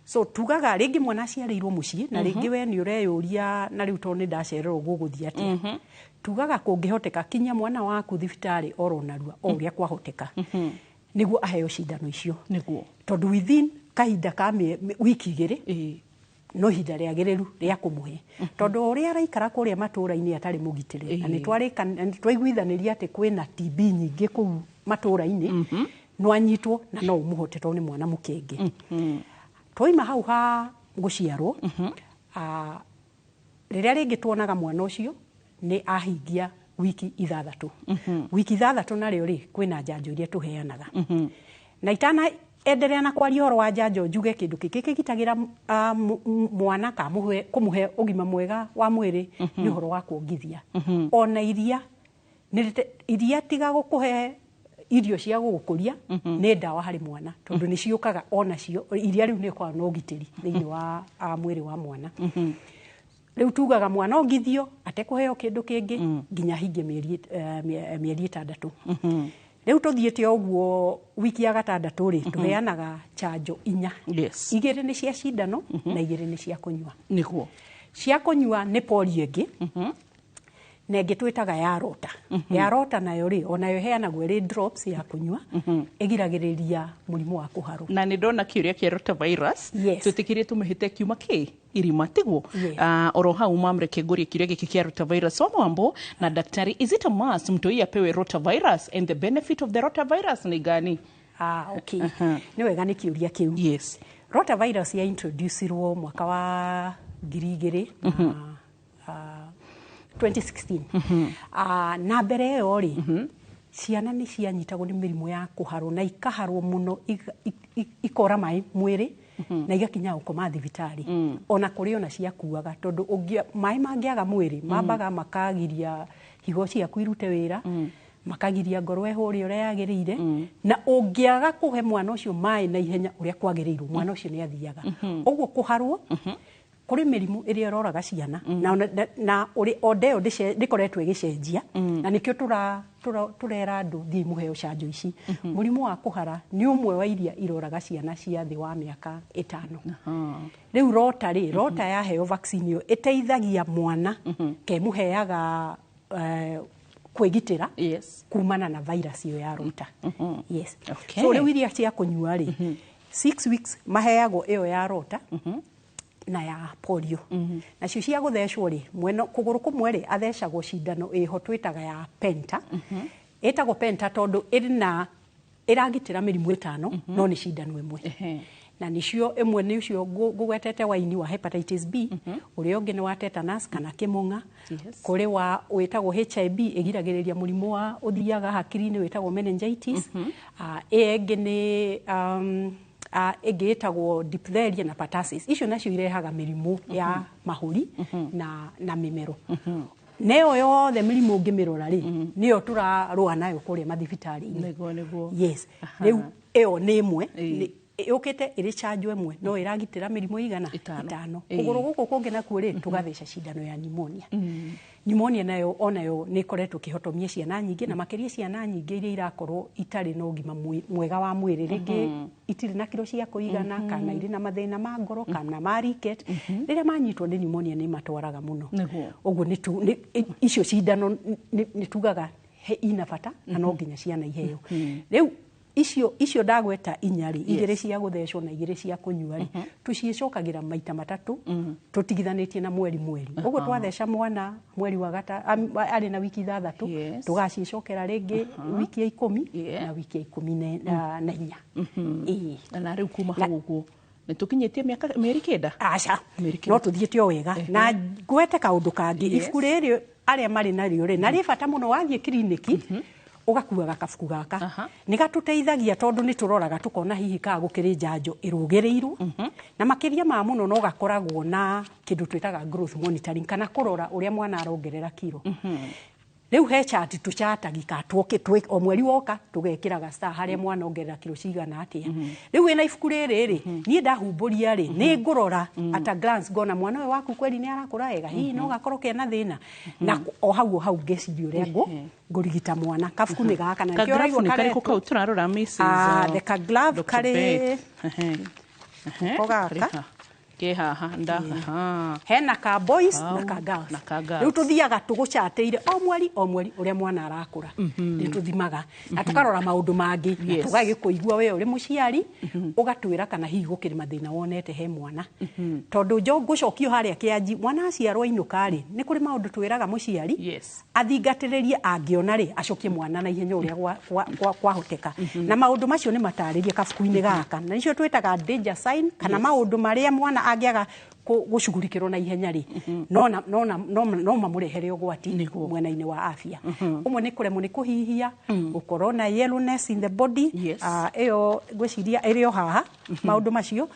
So tugaga rĩngĩ mwana aciarĩirwo mũciĩ na rĩngĩ we nĩ ũreyũria, na rĩu tondũ nĩ ndacererwo gũgũthiĩ atĩa? Tugaga kũngĩhoteka kinyia mwana waku thibitarĩ oro narua o ũrĩa kwahoteka, nĩguo aheo cindano icio, tondũ within kahinda ka wiki 2 no ihinda rĩagĩrĩru rĩa kũmũhe, tondũ ũrĩa araikara kũrĩa matũũra-inĩ atarĩ mũgitĩre, na nĩ twaiguithanĩria atĩ kwĩna TB nyingĩ kũu matũũra-inĩ, no anyitwo na no ũmũhote tondũ nĩ mwana mũkenge. Twaima hau ha gũciarwo, rĩrĩa rĩngĩ tuonaga mwana ũcio nĩ ahingia wiki 6, wiki 6 narĩo rĩ, kwĩna njanjo iria tũheanaga. Na itana endelea na kwaria ũhoro wa njanjo, njuge kĩndũ kĩngĩ kĩgitagĩra mwana ka kũmũhe ũgima mwega wa mwĩrĩ nĩ ũhoro wa kuongithia. Ona iria iria tiga gũkũhe irio cia gũgũkũria, nĩ ndawa harĩ mwana, tondũ nĩ ciũkaga onacio iria rĩu nĩ ĩkoragwo na ũgitĩri thĩinĩ wa mwĩrĩ wa mwana. Rĩu tugaga mwana ongithio atekũheo kĩndũ kĩngĩ nginya ahingie mĩeri 6. Rĩu tũthiĩte o ũguo, wiki ya gatandatũ rĩ, tũheanaga chanjo inya. Igĩrĩ nĩ cia cindano na igĩrĩ nĩ cia kũnyua. Cia kũnyua nĩ polio ĩngĩ na ĩngĩ twĩtaga ya rota. Ya rota nayo rĩ, onayo ĩheanagwo ĩrĩ drops ya kũnyua, ĩgiragĩrĩria mũrimũ wa kũharwo. Na nĩ ndona kĩũria kĩa rotavirus. Twĩtĩkĩrie tũmĩhĩte kiuma kĩ irima, tiguo? Yes. Oro hau mamreke ngũrie kĩũria gĩkĩ kĩa rotavirus wa mwambo na daktari. Is it a must mtoi apewe rotavirus, and the benefit of the rotavirus ni gani? Ah, okay. Nĩ wega nĩ kĩũria kĩu. Rotavirus ya introducirwo mwaka wa ngiri igĩrĩ na 2016. Na mbere ĩyo rĩ, ciana nĩ cianyitagwo nĩ mĩrimũ ya kũharwo na ikaharwo mũno, ikora maĩ mwĩrĩ. Na igakinya gũkoma thibitarĩ, ona kũrĩ ona ciakuaga, tondũ maĩ mangĩaga mwĩrĩ mambaga makagiria higo ciaku irute wĩra, makagiria ngoro ĩhũre ũrĩa yagĩrĩire, na ũngĩaga kũhe mwana ũcio maĩ na ihenya ũrĩa kwagĩrĩirwo, mwana ũcio nĩ athiaga. Ũguo kũharwo kũrĩ mĩrimũ ĩrĩa ĩroraga ciana na ũrĩ onda ĩyo ndĩkoretwo ĩgĩcenjia, na nĩkĩo tũrera andũ thiĩ mũheo canjo ici. Mũrimũ wa kũhara nĩ ũmwe wa iria iroraga ciana cia thĩ wa mĩaka 5. Rĩu rota rĩ, rota yaheo vaccine ĩyo ĩteithagia mwana kemũheaga kwĩgitĩra kumana na virus ĩyo ya rota. Yes. So rĩu iria cia kũnyua rĩ, 6 weeks maheagwo ĩyo ya rota na ya polio. Nacio cia gũthecwo rĩ, mwena kũgũrũ kũmwe rĩ, athecagwo cindano ĩho twĩtaga ya penta. Ĩtagwo penta tondũ ĩrĩ na ĩragitĩra mĩrimũ 5, no nĩ cindano ĩmwe. Na nĩcio ĩmwe nĩ ũcio ngũgwetete waini wa hepatitis B, ũrĩa ũngĩ nĩ wa tetanus kana kĩmũng'a, kũrĩ wa wĩtagwo HIV ĩgiragĩrĩria mũrimũ wa ũthiaga hakiri-inĩ wĩtagwo meningitis. Ĩyo ĩngĩ nĩ ĩngĩ ĩtagwo diphtheria na pertussis. Icio nacio irehaga mĩrimũ ya mahũri na mĩmero. Nĩyo yothe mĩrimũ ũngĩmĩrora rĩ, nĩyo tũrarũa nayo kũrĩa mathibitarĩ-inĩ. Nĩguo. Yes. Rĩu ĩyo nĩ ĩmwe yũkĩte ĩrĩ chanjo ĩmwe, no ĩragitĩra mĩrimũ igana 5. Kũgũrũ gũkũ kũngĩ nakuo rĩ, tũgatheca cindano ya pneumonia. Pneumonia nayo onayo nĩ ĩkoretwo ĩkĩhotomia ciana nyingĩ, na makĩria ciana nyingĩ iria irakorwo itarĩ na ũgima mwega wa mwĩrĩ, rĩngĩ itirĩ na kiro cia kũigana, kana irĩ na mathĩna ma ngoro kana ma ricket. Rĩrĩa manyitwo nĩ pneumonia nĩ matwaraga mũno. Ũguo icio cindano nĩ tugaga ina bata na no nginya ciana iheo. Rĩu icio ndagweta 4 rĩ, 2 cia gũthecwo na 2 cia kũnyua rĩ, tũciĩcokagĩra maita 3 tũtigithanĩtie na mweri mweri. Ũguo twatheca mwana mweri wa arĩ na wiki 6, tũgaciĩcokera rĩngĩ wiki ya 10 na wiki ya 14. Na rĩu kuma hau ũguo nĩ tũkinyĩtie mĩeri 9? Aca, no tũthiĩte o wega. Na ngwete kaũndũ kangĩ, ibuku rĩrĩ arĩa marĩ narĩo rĩ, na rĩ bata mũno wathiĩ kiriniki ũgakuaga kabuku gaka. Nĩ gatũteithagia tondũ nĩ tũroraga tũkona hihi kana gũkĩrĩ njanjo ĩrũgĩrĩirwo, na makĩria ma mũno no gakoragwo na kĩndũ twĩtaga growth monitoring, kana kũrora ũrĩa mwana arongerera kiro. Rĩu he chart tũchatagi ka o mweri woka tũgekĩraga star harĩa mwana ongerera kiro cigana atĩa. Rĩu wĩna ibuku rĩrĩ rĩ, niĩ ndahumbũria rĩ, nĩ ngũrora at a glance ngona mwana ũyũ waku kweri nĩ arakũra wega, hihi no gakorwo kena thĩna, na o hau ngeciria ũrĩa ngũrigita mwana. Kabuku nĩ gaka na nĩkĩo ũraigua karetwo kau tũrarora Mrs. The Kaglove karĩ ko gaka ke haha nda hena ka boys na ka girls. Rĩu tũthiaga tũgũcatĩire o mweri o mweri ũrĩa mwana arakũra, nĩ tũthimaga na tũkarora maũndũ mangĩ, na tũgagĩkũigua we ũrĩ mũciari, ũgatwĩra kana hihi gũkĩrĩ mathĩna wonete he mwana. Tondũ njo ngũcokio harĩa kĩanji, mwana aciarwo ainũka rĩ, nĩ kũrĩ maũndũ twĩraga mũciari athingatĩrĩrie, angĩona rĩ acokie mwana na ihenya ũrĩa kwahoteka. Na maũndũ macio nĩ matarĩrie kabuku-inĩ gaka, na nĩcio twĩtaga danger sign, kana maũndũ marĩa mwana angĩaga gũcugurikĩrwo na ihenya rĩ, no mamũrehere ũgwati mwena-inĩ wa afya. Ũmwe nĩ kũremwo nĩ kũhihia, gũkorwo na yellowness in the body, ĩyo ngwĩciria ĩrĩ o haha maũndũ macio,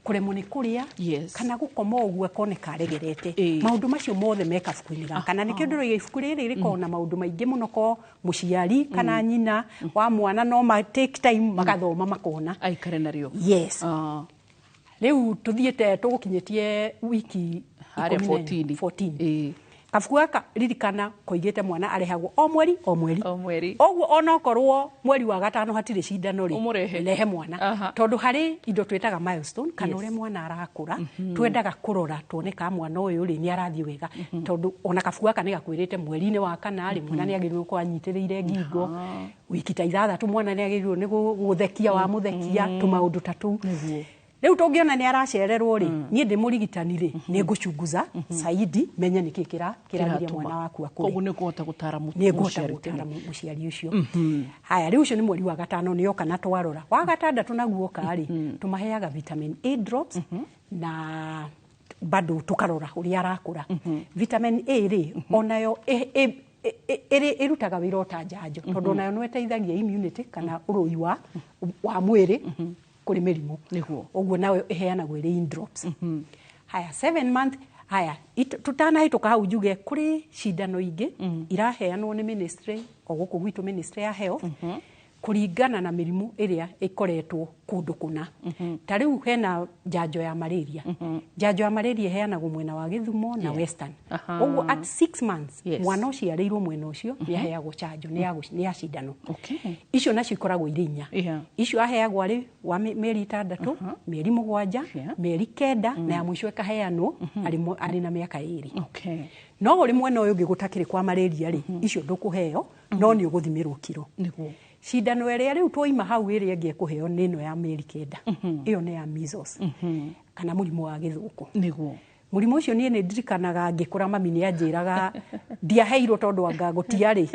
kũremwo nĩ kũrĩa, kana gũkoma ũguo akoneka aregerete. Maũndũ macio mothe me kabuku-inĩ gaka, na nĩkĩo ndĩroiga ibuku rĩrĩ rĩkoragwo na maũndũ maingĩ mũno, ko mũciari kana nyina wa mwana no ma take time magathoma makona aikare narĩo. Yes. Rĩu tũthiĩte tũgũkinyĩtie wiki 14. Kabuku gaka ririkana koigĩte mwana arehagwo o mweri o mweri. Ũguo onokorwo mweri wa 5 hatirĩ cindano rĩ, rehe mwana, tondũ harĩ indo twĩtaga milestone, kana ũrĩa mwana arakũra, twendaga kũrora tuone kana mwana ũyũ rĩ nĩ arathiĩ wega, tondũ ona kabuku gaka nĩ gakwĩrĩte mweri-inĩ wa 4 rĩ, mwana nĩ agĩrĩirwo gũkorwo anyitĩrĩire ngingo, wiki ta 6 mwana nĩ agĩrĩirwo nĩ gũthekia wa mũthekia, tũmaũndũ ta tũu. Rĩu tũngĩona nĩ aracererwo rĩ, niĩ ndĩ mũrigitani rĩ, nĩ ngũchunguza saidi menye nĩkĩ kĩragiria mwana waku akũre. Koguo nĩ ũkũhota gũtara mũciari ũcio. Haya, rĩu ũcio nĩ mweri wa 5 nĩ oka na twarora. Wa 6 naguo oka rĩ, tũmaheaga vitamin A drops na bado tũkarora ũrĩa arakũra. Vitamin A rĩ, onayo ĩrutaga wĩra o ta njanjo, tondũ onayo no ĩteithagia immunity kana ũrũi wa mwĩrĩ Kũrĩ mĩrimũ. Ũguo nayo ĩheanagwo ĩrĩ in drops. Haya, 7 month. Haya, tũtanahĩtũka hau, njuge kũrĩ cindano ingĩ iraheanwo nĩ ministry o gũkũ gwitũ, ministry ya health, kũringana na mĩrimũ ĩrĩa ĩkoretwo kũndũ kũna. Ta rĩu hena njanjo ya malaria. Njanjo ya malaria ĩheanagwo mwena wa Gĩthumo na Western. Ũguo at 6 months, mwana ũciarĩirwo mwena ũcio nĩ aheagwo chanjo, nĩ ya cindano. Icio nacio ikoragwo irĩ inya. Icio aheagwo arĩ wa mĩeri 6, mĩeri 7, mĩeri 9, na ya mũico ĩkaheanwo arĩ na mĩaka 2. No ũrĩ mwena ũyũ ũngĩ gũtakĩrĩ kwa malaria rĩ, icio ndũkũheo, no nĩ ũgũthimĩrwo kiro. Cindano ĩrĩa rĩu twaima hau, ĩrĩa ĩngĩ ĩkũheo nĩ ĩno ya mĩeri 9. Ĩyo nĩ ya measles kana mũrimũ wa gĩthũkũ. Mũrimũ ũcio niĩ nĩ ndirikanaga ngĩkũra, mami nĩ anjĩraga ndiaheirwo tondũ anga gũtiarĩ.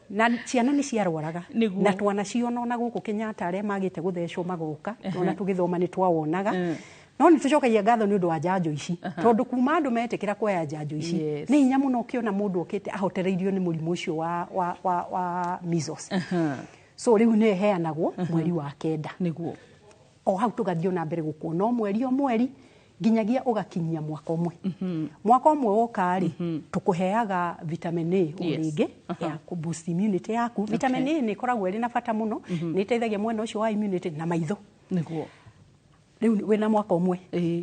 Na ciana nĩ ciarwaraga. Na twanaciona ona gũkũ Kenyatta, arĩa magĩte gũthecwo magoka, ona tũgĩthoma nĩ twawonaga. No nĩ tũcokagia ngatho nĩ ũndũ wa njanjo ici, tondũ kuma andũ metĩkĩra kuoya njanjo ici, nĩ hinya mũno ũkĩona mũndũ okĩte ahotereirio nĩ mũrimũ ũcio wa measles. So rĩu nĩ ĩheanagwo mweri wa 9. O hau tũgathiĩ na mbere gũkuona o mweri o mweri nginyagia ũgakinyia mwaka ũmwe. Mwaka ũmwe woka rĩ, tũkũheaga vitamin A o rĩngĩ ya kũ boost immunity yaku. Vitamin A nĩ ĩkoragwo ĩrĩ na bata mũno, nĩ ĩteithagia mwena ũcio wa immunity na maitho. Rĩu wĩna mwaka ũmwe.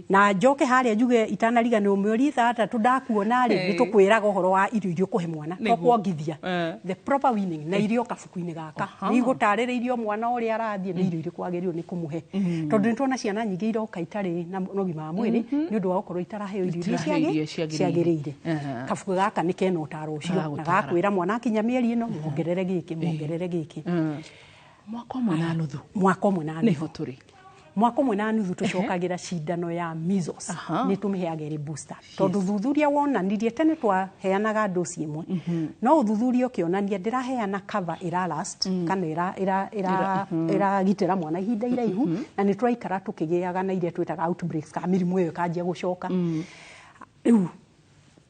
Na njoke harĩa njuge itanariganĩrwo, mĩeri 6 ndakuona rĩ, nĩ tũkwĩraga ũhoro wa irio iria ũkũhe mwana, to kuongithia, the proper weaning, na irio kabuku-inĩ gaka nĩ igũtarĩrĩirio mwana ũrĩa arathiĩ nĩ irio irĩkũ agĩrĩirwo nĩ kũmũhe, tondũ nĩ tuona ciana nyingĩ iroka itarĩ na ũgima wa mwĩrĩ nĩ ũndũ wa gũkorwo itaraheo irio iria Itiraheo irio ciagĩrĩire. ciagĩrĩire. Kabuku gaka nĩ kena ũtaro ũcio na Gagũtara. gakwĩra mwana akinya mĩeri ĩno, muongerere gĩkĩ, muongerere gĩkĩ. Mwaka ũmwe na nuthu. Mwaka ũmwe na nuthu. Nĩho tũrĩ. Mwaka ũmwe na nuthu tũcokagĩra cindano ya measles. Nĩ tũmĩheaga ĩrĩ booster, tondũ thuthuria wonanirie tene twaheanaga dosi ĩmwe, no ũthuthuria ũkĩonania ndĩraheana cover ĩra last kana ĩragitĩra mwana ihinda iraihu, na nĩ tũraikara tũkĩgĩaga na iria twĩtaga outbreaks, kana mĩrimũ ĩyo ĩkanjia gũcoka. Rĩu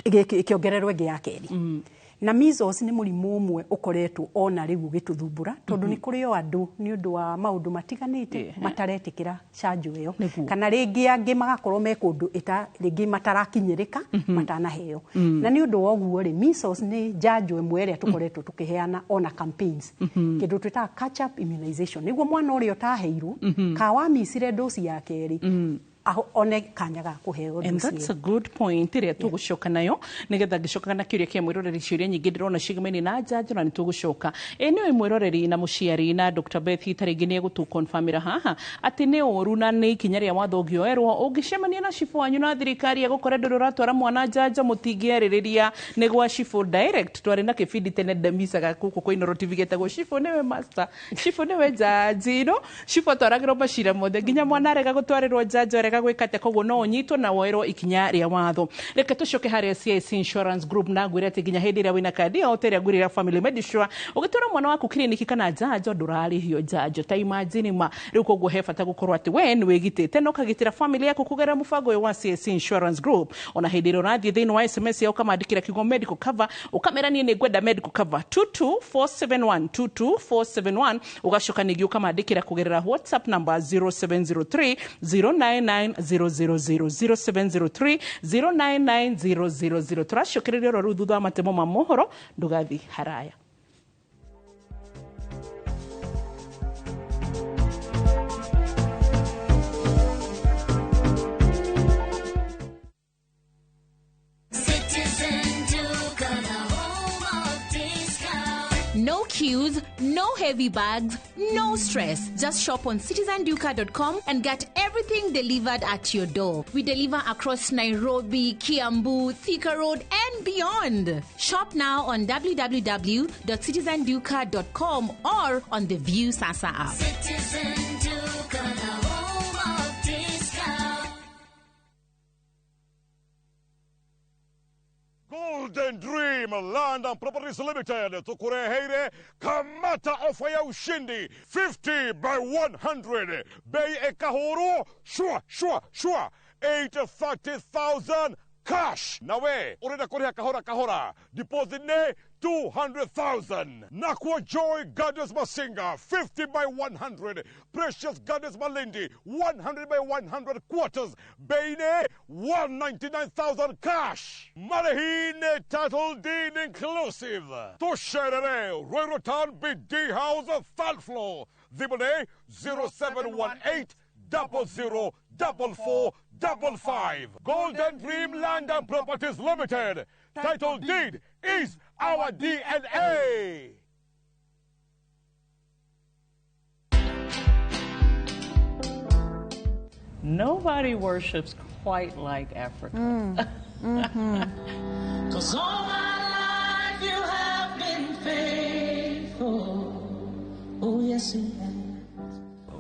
ĩkĩongererwo ĩngĩ ya kerĩ. Na measles nĩ mũrimũ ũmwe ũkoretwo ona rĩu ũgĩtũthumbũra, tondũ nĩ kũrĩ o andũ nĩ ũndũ wa maũndũ matiganĩte mataretĩkĩra canjo ĩyo, kana rĩngĩ angĩ magakorwo me kũndũ ĩta rĩngĩ matarakinyĩrĩka, matanaheo. Na nĩ ũndũ wa ũguo rĩ, measles nĩ njanjo ĩmwe ĩrĩa tũkoretwo tũkĩheana ona campaigns, kĩndũ twĩtaga catch up immunization, nĩguo mwana ũrĩa ũtaheirwo ka wamicire dosi ya kerĩ one kanya ga kũheo And dosi that's ĩyo. a good point ĩrĩa tũgũcoka nayo, nĩgetha ngĩcokaga na kĩũria kĩa mwĩroreri. Ciũria nyingĩ ndĩrona ciĩgamaine na njanjo, na nĩ tũgũcoka. Ĩ nĩwe mwĩroreri na mũciari na Dr. Beth ta rĩngĩ nĩ egũtũkonfamĩra haha atĩ nĩ ũru na nĩ ikinya rĩa watho ũngĩoerwo ũngĩcemania na cibũ wanyu na thirikari egũkora ndũrĩ ũratwara mwana njanjo, mũtingĩarĩrĩria, nĩ gwa cibũ direct. Twarĩ na kĩbindi tene ndemicaga gũkũ kwa Inooro TV gĩtagwo Cibũ Nĩwe Master, Cibũ Nĩwe Jaji. No cibũ atwaragĩrwo macira mothe, nginya mwana arega gũtwarĩrwo njanjo, arega gwĩka atĩa, koguo no ũnyitwo na woerwo ikinya rĩa watho. Reke tũcoke harĩa CIC Insurance Group na ngwĩre atĩ nginya hĩndĩ ĩrĩa wĩna kandi yao ta ĩrĩa ngwĩrĩra Family Medisure, ũgĩtwara mwana waku kiriniki kana njanjo, ndũrarĩhio njanjo. Ta imagine ma rĩu. Koguo he bata gũkorwo atĩ we nĩ wĩgitĩte na ũkagitĩra family yaku kũgerera mũbango ũyũ wa CIC Insurance Group. Ona hĩndĩ ĩrĩa ũrathiĩ thĩinĩ wa SMS yao, ũkamandĩkĩra kiugo medical cover, ũkamera niĩ nĩ ngwenda medical cover 22471, 22471. Ũgacoka ningĩ ũkamandĩkĩra kũgerera WhatsApp number 0703 099 000, 0703 099 000. Tũracokereria oro rĩu thutha wa matemo ma mohoro. Ndũgathi haraya. Citizen Duka, the home of discount. No queues, no heavy bags, no stress. Just shop on citizenduka.com and get everything delivered at your door. We deliver across Nairobi, Kiambu, Thika Road, and beyond. Shop now on www.citizenduka.com or on the View Sasa app. Citizen Duka, the home of discount. Golden Dream Land and Properties Limited tukureheire kamata ofa ya ushindi 50 by 100, bei ekahuru shwa shwa shwa 830,000 cash, nawe urenda kuriha kahora kahora, deposit ne 200,000. Nakwa Joy Gardens Masinga 50 by 100. Precious Gardens Malindi 100 by 100 quarters. Beine 199,000 cash. Marihine title deed inclusive. Tusherere Ruiru Town BD House third floor. Thimone 0718 00 44 55. Golden Dream Land and Properties Limited. Title deed is our DNA. Nobody worships quite like Africa. Cause all my life you have been faithful. Oh, yes, you have.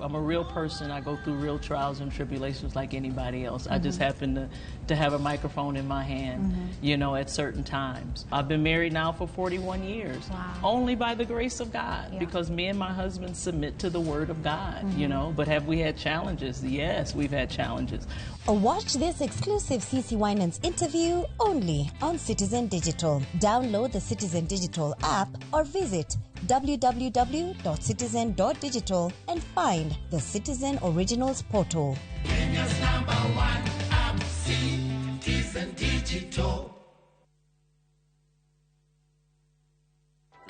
I'm a real person. I go through real trials and tribulations like anybody else. I just happen to have a microphone in my hand, you know, at certain times. I've been married now for 41 years, only by the grace of God, because me and my husband submit to the Word of God, you know. But have we had challenges? Yes, we've had challenges. Watch this exclusive CC Winans interview only on Citizen Digital. Download the Citizen Digital app or visit www.citizen.digital and find the Citizen Originals portal. Kenya's number one app, Citizen Digital.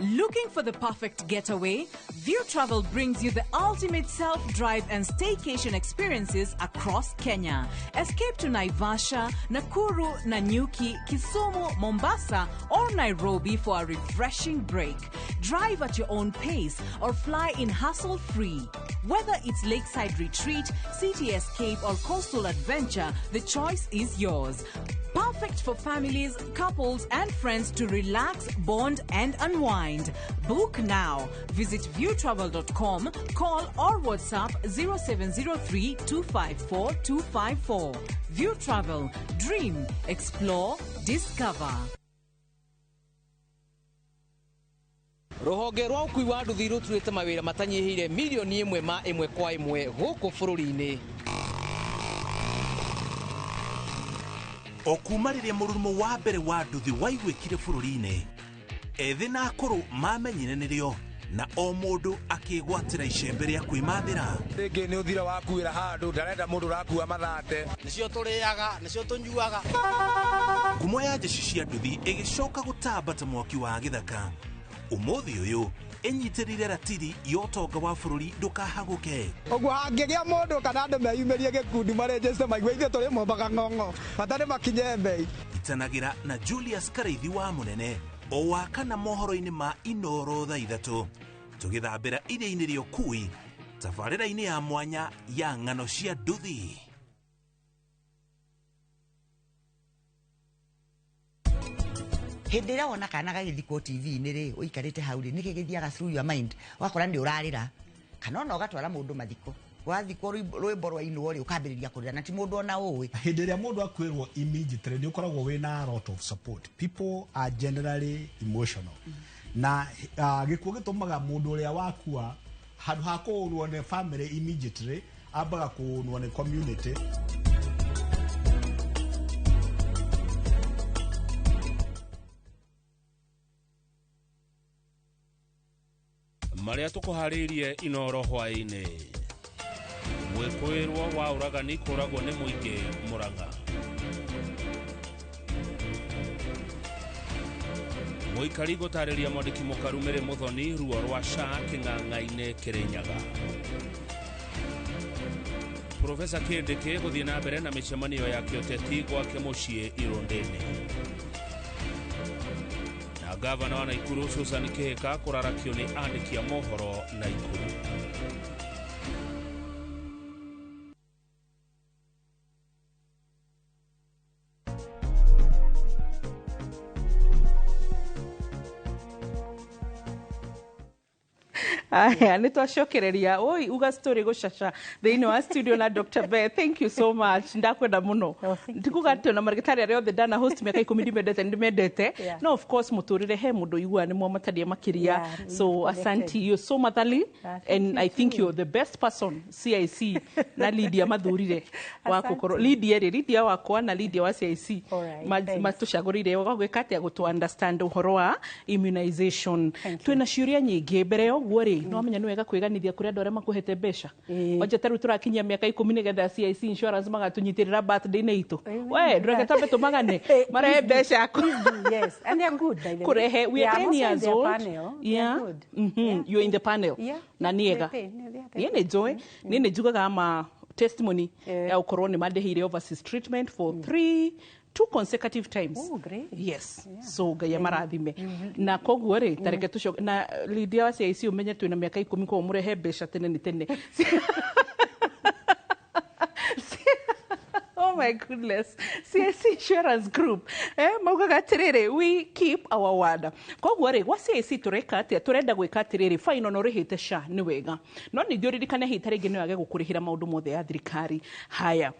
Looking for the perfect getaway? View Travel brings you the ultimate self-drive and staycation experiences across Kenya. Escape to Naivasha, Nakuru, Nanyuki, Kisumu, Mombasa, or Nairobi for a refreshing break. Drive at your own pace or fly in hassle-free. Whether it's lakeside retreat, city escape, or coastal adventure, the choice is yours. Perfect for families, couples, and friends to relax, bond, and unwind. Book now. Visit viewtravel.com, call or WhatsApp 0703 254 254. View Travel. Dream, explore, discover. Rũhonge rwa ũkui wa nduthi rũturĩte mawĩra matanyihĩire milioni ĩmwe ma ĩmwe kwa ĩmwe gũkũ bũrũri-inĩ. O kuma rĩrĩa mũrurumo wa mbere wa nduthi waiguĩkire bũrũri-inĩ, ethĩ na akũrũ mamenyire nĩrĩo na o mũndũ akĩgwatĩra icembe rĩa kwĩmathĩra. Rĩngĩ nĩ ũthira wakuĩra handũ ndarenda mũndũ ũrakua mathate. Nĩcio tũrĩaga, nĩcio tũnyuaga. Ngumo ya jeshi cia nduthi ĩgĩcoka gũtamba ta mwaki wa gĩthaka. Ũmũthĩ ũyũ ĩnyitĩrĩire ratiri ya ũtonga wa bũrũri ndũkahagũke. Ũguo hangĩgĩa mũndũ kana andũ meyumĩrie gĩkundi marenjeste maigue ithuĩ tũrĩ mombaga ng'ong'o bata nĩ makinye mbei. Itanagĩra na Julius Karaithi wa Mũnene o wa kana mohoro-inĩ ma Inoro thaa ithatũ tũgĩthambĩra iria-inĩ rĩa ũkui tabarĩra-inĩ ya mwanya ya ng'ano cia nduthi. Hĩndĩ ĩrĩa wona kana gagĩthikwo TV-inĩ rĩ, ũikarĩte hau rĩ, nĩkĩ gĩthiaga through your mind? Ũgakora nĩ ũrarĩra kana ona ũgatwara mũndũ mathiko, wathikwo rwĩmbo rwainwo rĩ, ũkambĩrĩria kũrĩra na ti mũndũ ona ũĩ. Hĩndĩ ĩrĩa mũndũ akwĩrwo immediately nĩ ũkoragwo wĩna a lot of support. People are generally emotional. Na gĩkuũ gĩtũmaga mũndũ ũrĩa wakua handũ ha kũũnwo nĩ family immediately, ambaga kũũnwo nĩ community. Marĩa tũkũharĩirie Inoro hwaĩ-inĩ. Mwĩkũĩrwo wa ũragani kũragwo nĩ mũingĩ Murang'a. Mũikari gũtarĩria mwandĩki mũkaru Mary Muthoni ruo rwa SHA kĩng'ang'a-inĩ Kĩrĩnyaga. Profesa Kindiki gũthiĩ na mbere na mĩcemanio ya kĩũteti gwake mũciĩ Irũndĩ-inĩ. Na gavana wa Naikuru Susan Kihika kũrarakio nĩ andĩki a mohoro Naikuru. Aya, nĩ twacokereria. Oi, uga story gũcaca thĩinĩ wa studio na Dr. Beth. Thank you so much. Ndakwenda mũno. Ndikuga atĩ ona marĩgĩtarĩ arĩa othe ndana host mĩaka 10 ndimendete, ndimendete. No of course mũtũrĩre he mũndũ ũiguaga nĩ mwamatania makĩria. Yeah, So connected. asante, you're so motherly Ah, thank and you I think too. you're the best person CIC na Lydia mathurire wa Asante. gũkorwo Lydia rĩ, Lydia wakwa na Lydia wa CIC Alright, thanks. matũcagũrire wa gwĩka atĩa gũtũ understand ũhoro wa immunization. Twĩna ciũria nyingĩ mbere ya ũguo rĩ, no wamenya nĩ wega kwĩganithia kũrĩ andũ arĩa makũhete mbeca. Wanja ta rĩu tũrakinyia mĩaka 10 nĩgetha CIC insurance magatũnyitĩrĩra birthday-inĩ itũ. We ndũreke twambe tũmagane marehe mbeca yaku. Yes, and they are good, by the way. Kũrehe, we Yeah, are I'm 10 also in years their old. panel. They are Yeah. good. You're in the panel. Yeah. Na nĩ ega. They pay. They are Niĩ nĩ njũĩ, niĩ nĩ njugaga ma testimony ya gũkorwo nĩ mandĩhĩire overseas treatment for 3 2 consecutive times. Oh, great. Yes. So Ngai amarathime. Na koguo rĩ, tareke tũcoke na Lydia wa CIC, ũmenye twĩna mĩaka 10, koguo mũrehe mbeca tene nĩ tene. Oh my goodness. CIC Insurance Group. Maugaga atĩrĩrĩ, we keep our word. Koguo rĩ, gwa CIC tũreka atĩa? Tũrenda gwĩka atĩrĩrĩ, fine ona ũrĩhĩte SHA nĩ wega. No ningĩ ũririkane hihi ta rĩngĩ no yage gũkũrĩhĩra maũndũ mothe ya thirikari. Haya,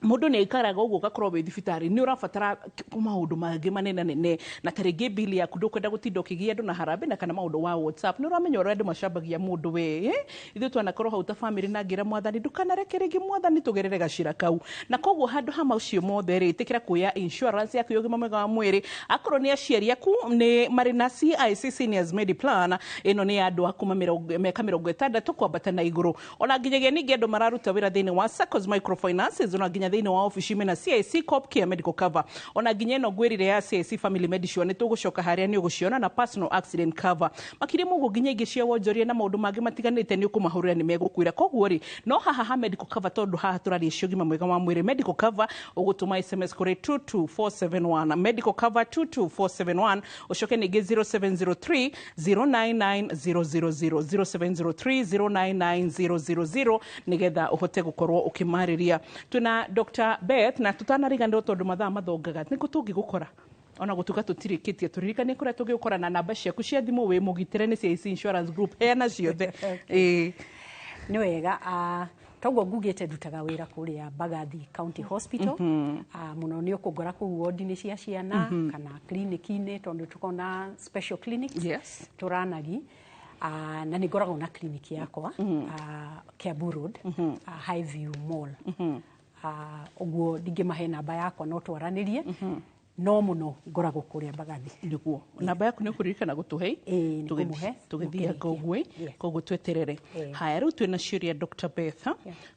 mũndũ nĩ aikaraga ũguo ũgakorwo wĩ thibitarĩ nĩ ũrabatara maũndũ mangĩ manenanene, na ta rĩngĩ bili yaku ndũkwenda gũtinda ũkĩgia andũ na harambee na kana maũndũ wa WhatsApp. Nĩ ũramenya ũrĩa andũ macambagia mũndũ we, eh? Ithuĩ twanakorwo hau ta famĩlĩ na ngĩra Mwathani ndũkanareke rĩngĩ, Mwathani tũgerere gacĩra kau. Na koguo handũ ha macio mothe rĩ, ĩtĩkĩra kuoya insurance yaku ya ũgima mwega wa mwĩrĩ. Akorwo nĩ aciari aku nĩ marĩ na CIC Seniors Mediplan, ĩno nĩ ya andũ a kuma mĩaka 60 kwambata na igũrũ, ona nginyagia ningĩ andũ mararuta wĩra thĩinĩ wa SACCOS, microfinances, ona nginya thĩinĩ wa obici mena CIC Corp Care Medical Cover, ona nginya ĩno ngwĩrire ya CIC Family Medisure, nĩ tũgũcoka harĩa nĩ ũgũciona, na personal accident cover, makĩria mũguo nginya ingĩ cia wonjoria na maũndũ mangĩ matiganĩte nĩ ũkũmahũrĩra nĩ megũkwĩra. Koguo rĩ, no haha ha medical cover, tondũ haha tũraria cia ũgima mwega wa mwĩrĩ, medical cover ũgũtũma SMS kũrĩ 22471, medical cover 22471, ũcoke ningĩ 0703 099000, 0703 099000, nĩgetha ũhote gũkorwo ũkĩmarĩria. Twĩna Dr. Beth na tũtanariganĩrwo, tondũ mathaa mathongaga, nĩkũ tũngĩgũkora ona gũtuĩka tũtirĩkĩtie, tũririkanie kũrĩa tũngĩgũkora na namba ciaku cia thimũ. Wĩ mũgitĩre nĩ CIC Insurance Group, heana ciothe. Ĩĩ. Nĩ wega, toguo ngugĩte ndutaga wĩra kũrĩa Mbagathi County Hospital. Mũno nĩ ũkũngora kũu wodi-inĩ cia ciana kana clinic-inĩ, tondũ tũkoragwo na special clinics tũranagi. Na nĩ ngoragwo na clinic yakwa Kiambu Road, Highview Mall. Ũguo ndingĩmahe namba yakwa, no twaranĩrie, no mũno ngoragwo kũrĩa Mbagathi. Nĩguo namba yaku nĩ ũkũririkana gũtũhe Ĩĩ, nĩ kũmũhe. Tũgĩthianga ũguo. Yes. Koguo tweterere. Ĩĩ. Haya, rĩu twĩna ciũria, Dr. Beth,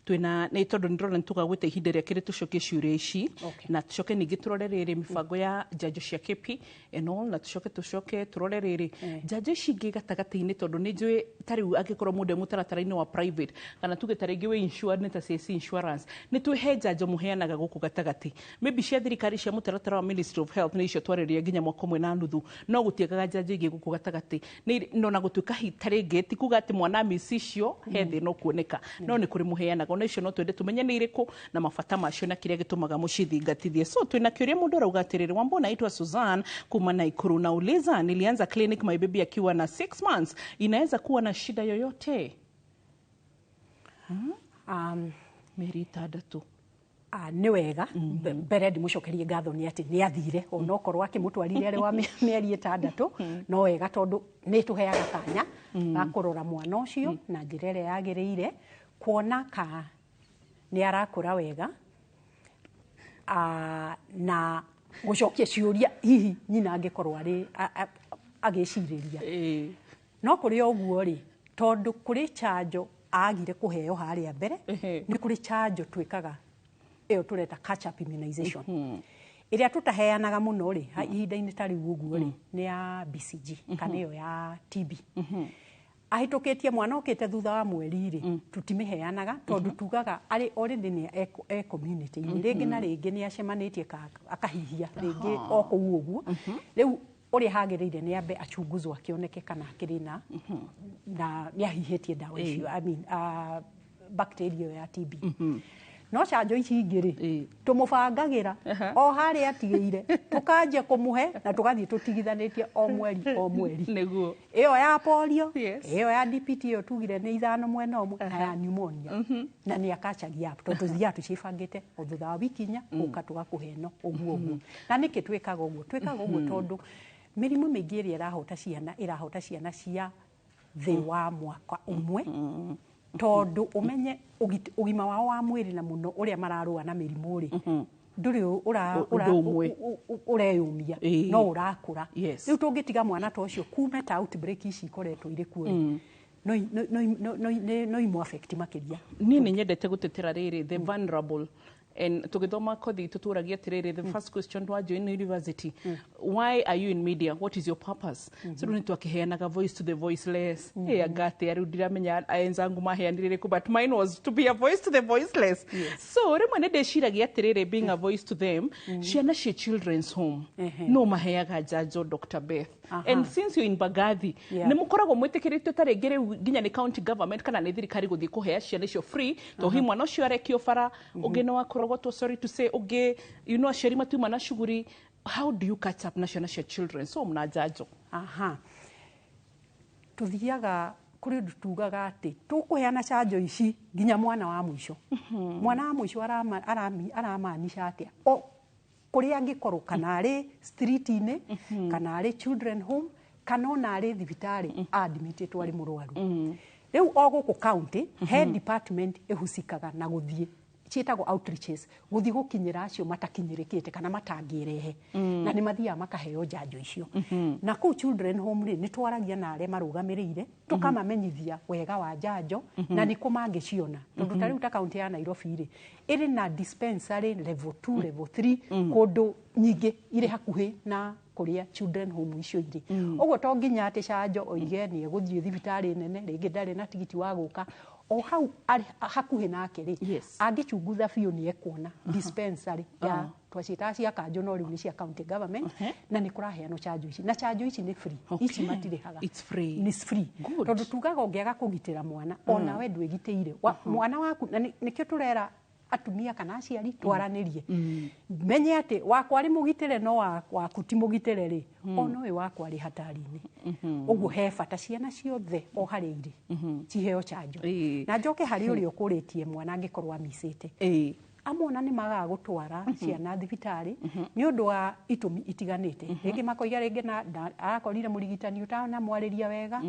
twĩna nĩ tondũ nĩ ndĩrona nĩ tũgagwĩta ihinda rĩa kerĩ tũcokie ciũria ici, na tũcoke ningĩ tũrore rĩrĩ mĩbango ya njanjo cia KP and all, na tũcoke tũrore rĩrĩ njanjo ici ingĩ gatagatĩ-inĩ, tondũ nĩ njũĩ ta rĩu angĩkorwo mũndũ e mũtaratara-inĩ wa private kana tuge ta rĩngĩ wĩ insured nĩ ta CIC Insurance, nĩ twĩhe njanjo mũheanaga gũkũ gatagatĩ, maybe cia thirikari cia mũtaratara wa Ministry of Health nĩ icio twarĩrĩria nginya mwaka ũmwe na nuthu, no gũtiagaga njanjo ingĩ gũkũ gatagatĩ. No na gũtuĩka ta rĩngĩ ti kuga atĩ mwana mici icio he thĩna ũkuoneka, no nĩ kũrĩ mũheanaga ona icio, no twende tũmenye nĩ irĩkũ na mabata macio na kĩrĩa gĩtũmaga mũcithingatithie. So twĩna kĩũria, mũndũ arauga atĩrĩrĩ, "Wambo, naitwa Susan kuma Naikuru, nauliza, nilianza clinic my baby akiwa na 6 months, inaweza kuwa na shida yoyote?" Mĩeri 6. Nĩ wega. Mbere ndĩmũcokerie ngatho nĩ atĩ nĩ athire onokorwo akĩmũtwarire arĩ wa mĩeri 6. No wega, tondũ nĩ tũheaga kanya ga kũrora mwana ũcio na njĩra ĩrĩa yagĩrĩire, kuona ka nĩ arakũra wega, na gũcokia ciũria hihi nyina angĩkorwo arĩ agĩcirĩria. No kũrĩ o ũguo rĩ, tondũ kũrĩ chanjo agire kũheo harĩa mbere, nĩ kũrĩ chanjo twĩkaga ĩyo tũreta catch up immunization, ĩrĩa tũtaheanaga mũno rĩ ihinda-inĩ ta rĩu ũguo rĩ, nĩ ya BCG kana ĩyo ya TB. Ahĩtũkĩtie mwana okĩte thutha wa mweri rĩ, tũtimĩheanaga, tondũ tugaga arĩ already nĩ e community-inĩ, rĩngĩ na rĩngĩ nĩ acemanĩtie akahihia rĩngĩ o kũu ũguo. Rĩu ũrĩa hagĩrĩire nĩ ambe achunguzwo, akĩoneke kana akĩrĩ na nĩ ahihĩtie ndawa icio, I mean, bacteria ĩyo ya TB. No canjo ici ingĩ rĩ, tũmũbangagĩra o harĩa atigĩire, tũkanjia kũmũhe na tũgathiĩ tũtigithanĩtie o mweri o mweri. Nĩguo. Ĩyo ya polio, ĩyo ya DPT, ĩyo tugire nĩ 5 mwena ũmwe, na ya pneumonia. Na nĩ akacagia up tondũ tũthiaga tũcibangĩte o thutha wa wiki 4 ũka tũgakũhe ĩno ũguo ũguo. Na nĩkĩ twĩkaga ũguo? Twĩkaga ũguo tondũ mĩrimũ mĩingĩ ĩrĩa ĩrahota ciana, ĩrahota ciana cia thĩ wa mwaka ũmwe, tondũ ũmenye ũgima wao wa mwĩrĩ na mũno ũrĩa mararũa na mĩrimũ rĩ, ndũrĩ Ũndũ ũmwe. ũreyũmia, no ũrakũra. Yes. Rĩu tũngĩtiga mwana ta ũcio kume ta outbreak ici ikoretwo irĩ kuo rĩ, no imũ affect makĩria. Niĩ nĩ nyendete gũtetera rĩrĩ, the vulnerable, and tũgĩthoma kothi tũtũragia atĩrĩrĩ, the first question twa join university, why are you in media, what is your purpose? So rĩu nĩ twakĩheanaga voice to the voiceless. Ĩ anga atĩa rĩu ndiramenya enzangu maheanire rĩkũ, but mine was to be a voice to the voiceless. So rĩmwe nĩ ndĩciragia atĩrĩrĩ, being a voice to them, ciana cia children's home no maheaga njanjo, Dr. Beth? And since you're in Mbagathi, nĩ mũkoragwo mwĩtĩkĩrĩtio ta rĩngĩ rĩu nginya nĩ county government kana nĩ thirikari gũthiĩ kũhea ciana icio free, to hi mwana ũcio arekio bara, ũngĩ nĩ wakorogotwo, sorry to say, ũngĩ aciari matiuma na shughuli. How do you catch up na ciana cia children's home na njanjo? Aha, tuthiaga kũrĩ ũndũ tugaga atĩ tũkũheana canjo ici nginya mwana wa mũico. Mwana wa mũico aramaanisha atĩa? O kũrĩa angĩkorwo, kana arĩ street-inĩ, kana arĩ children home, kana ona arĩ thibitarĩ admitĩtwo arĩ mũrwaru. Rĩu o gũkũ county he department ĩhusikaga na gũthiĩ, ciĩtagwo outreaches, gũthiĩ gũkinyĩra acio matakinyĩrĩkĩte kana matangĩrehe, na nĩ mathiaga makaheo njanjo icio. Na kũu children home rĩ, nĩ twaragia na arĩa marũgamĩrĩire, tũkamamenyithia wega wa njanjo na nĩ kũ mangĩciona, tondũ ta rĩu ta kaunti ya Nairobi rĩ, ĩrĩ na dispensary level 2, level 3, kũndũ nyingĩ irĩ hakuhĩ na kũrĩa children home icio irĩ. Ũguo to nginya atĩ canjo oige nĩ egũthiĩ thibitarĩ nene, rĩngĩ ndarĩ na tigiti wa gũka, o hau arĩ hakuhĩ nake rĩ, angĩchunguza biũ nĩ ekuona dispensary ya twaciĩtaga cia kanjũ, no rĩu nĩ cia county government, na nĩ kũraheanwo chanjo ici, na chanjo ici nĩ free. Ici matirĩhaga. It's free. Nĩ free, tondũ tugaga ũngĩaga kũgitĩra mwana, onawe ndwĩgitĩire. Mwana waku, na nĩkĩo tũrera atumia kana aciari twaranĩrie, menye atĩ wakwa arĩ mũgitĩre, no waku ti mũgitĩre rĩ, ona ũyũ wakwa arĩ hatari-inĩ. Ũguo he bata ciana ciothe o harĩa irĩ ciheo chanjo. Na njoke harĩ ũrĩa ũkũrĩtie, mwana angĩkorwo amicĩte, amwe ona nĩ magaga gũtwara ciana thibitarĩ nĩ ũndũ wa itũmi itiganĩte. Rĩngĩ makoiga rĩngĩ na arakorire mũrigitani ũtanamwarĩria wega,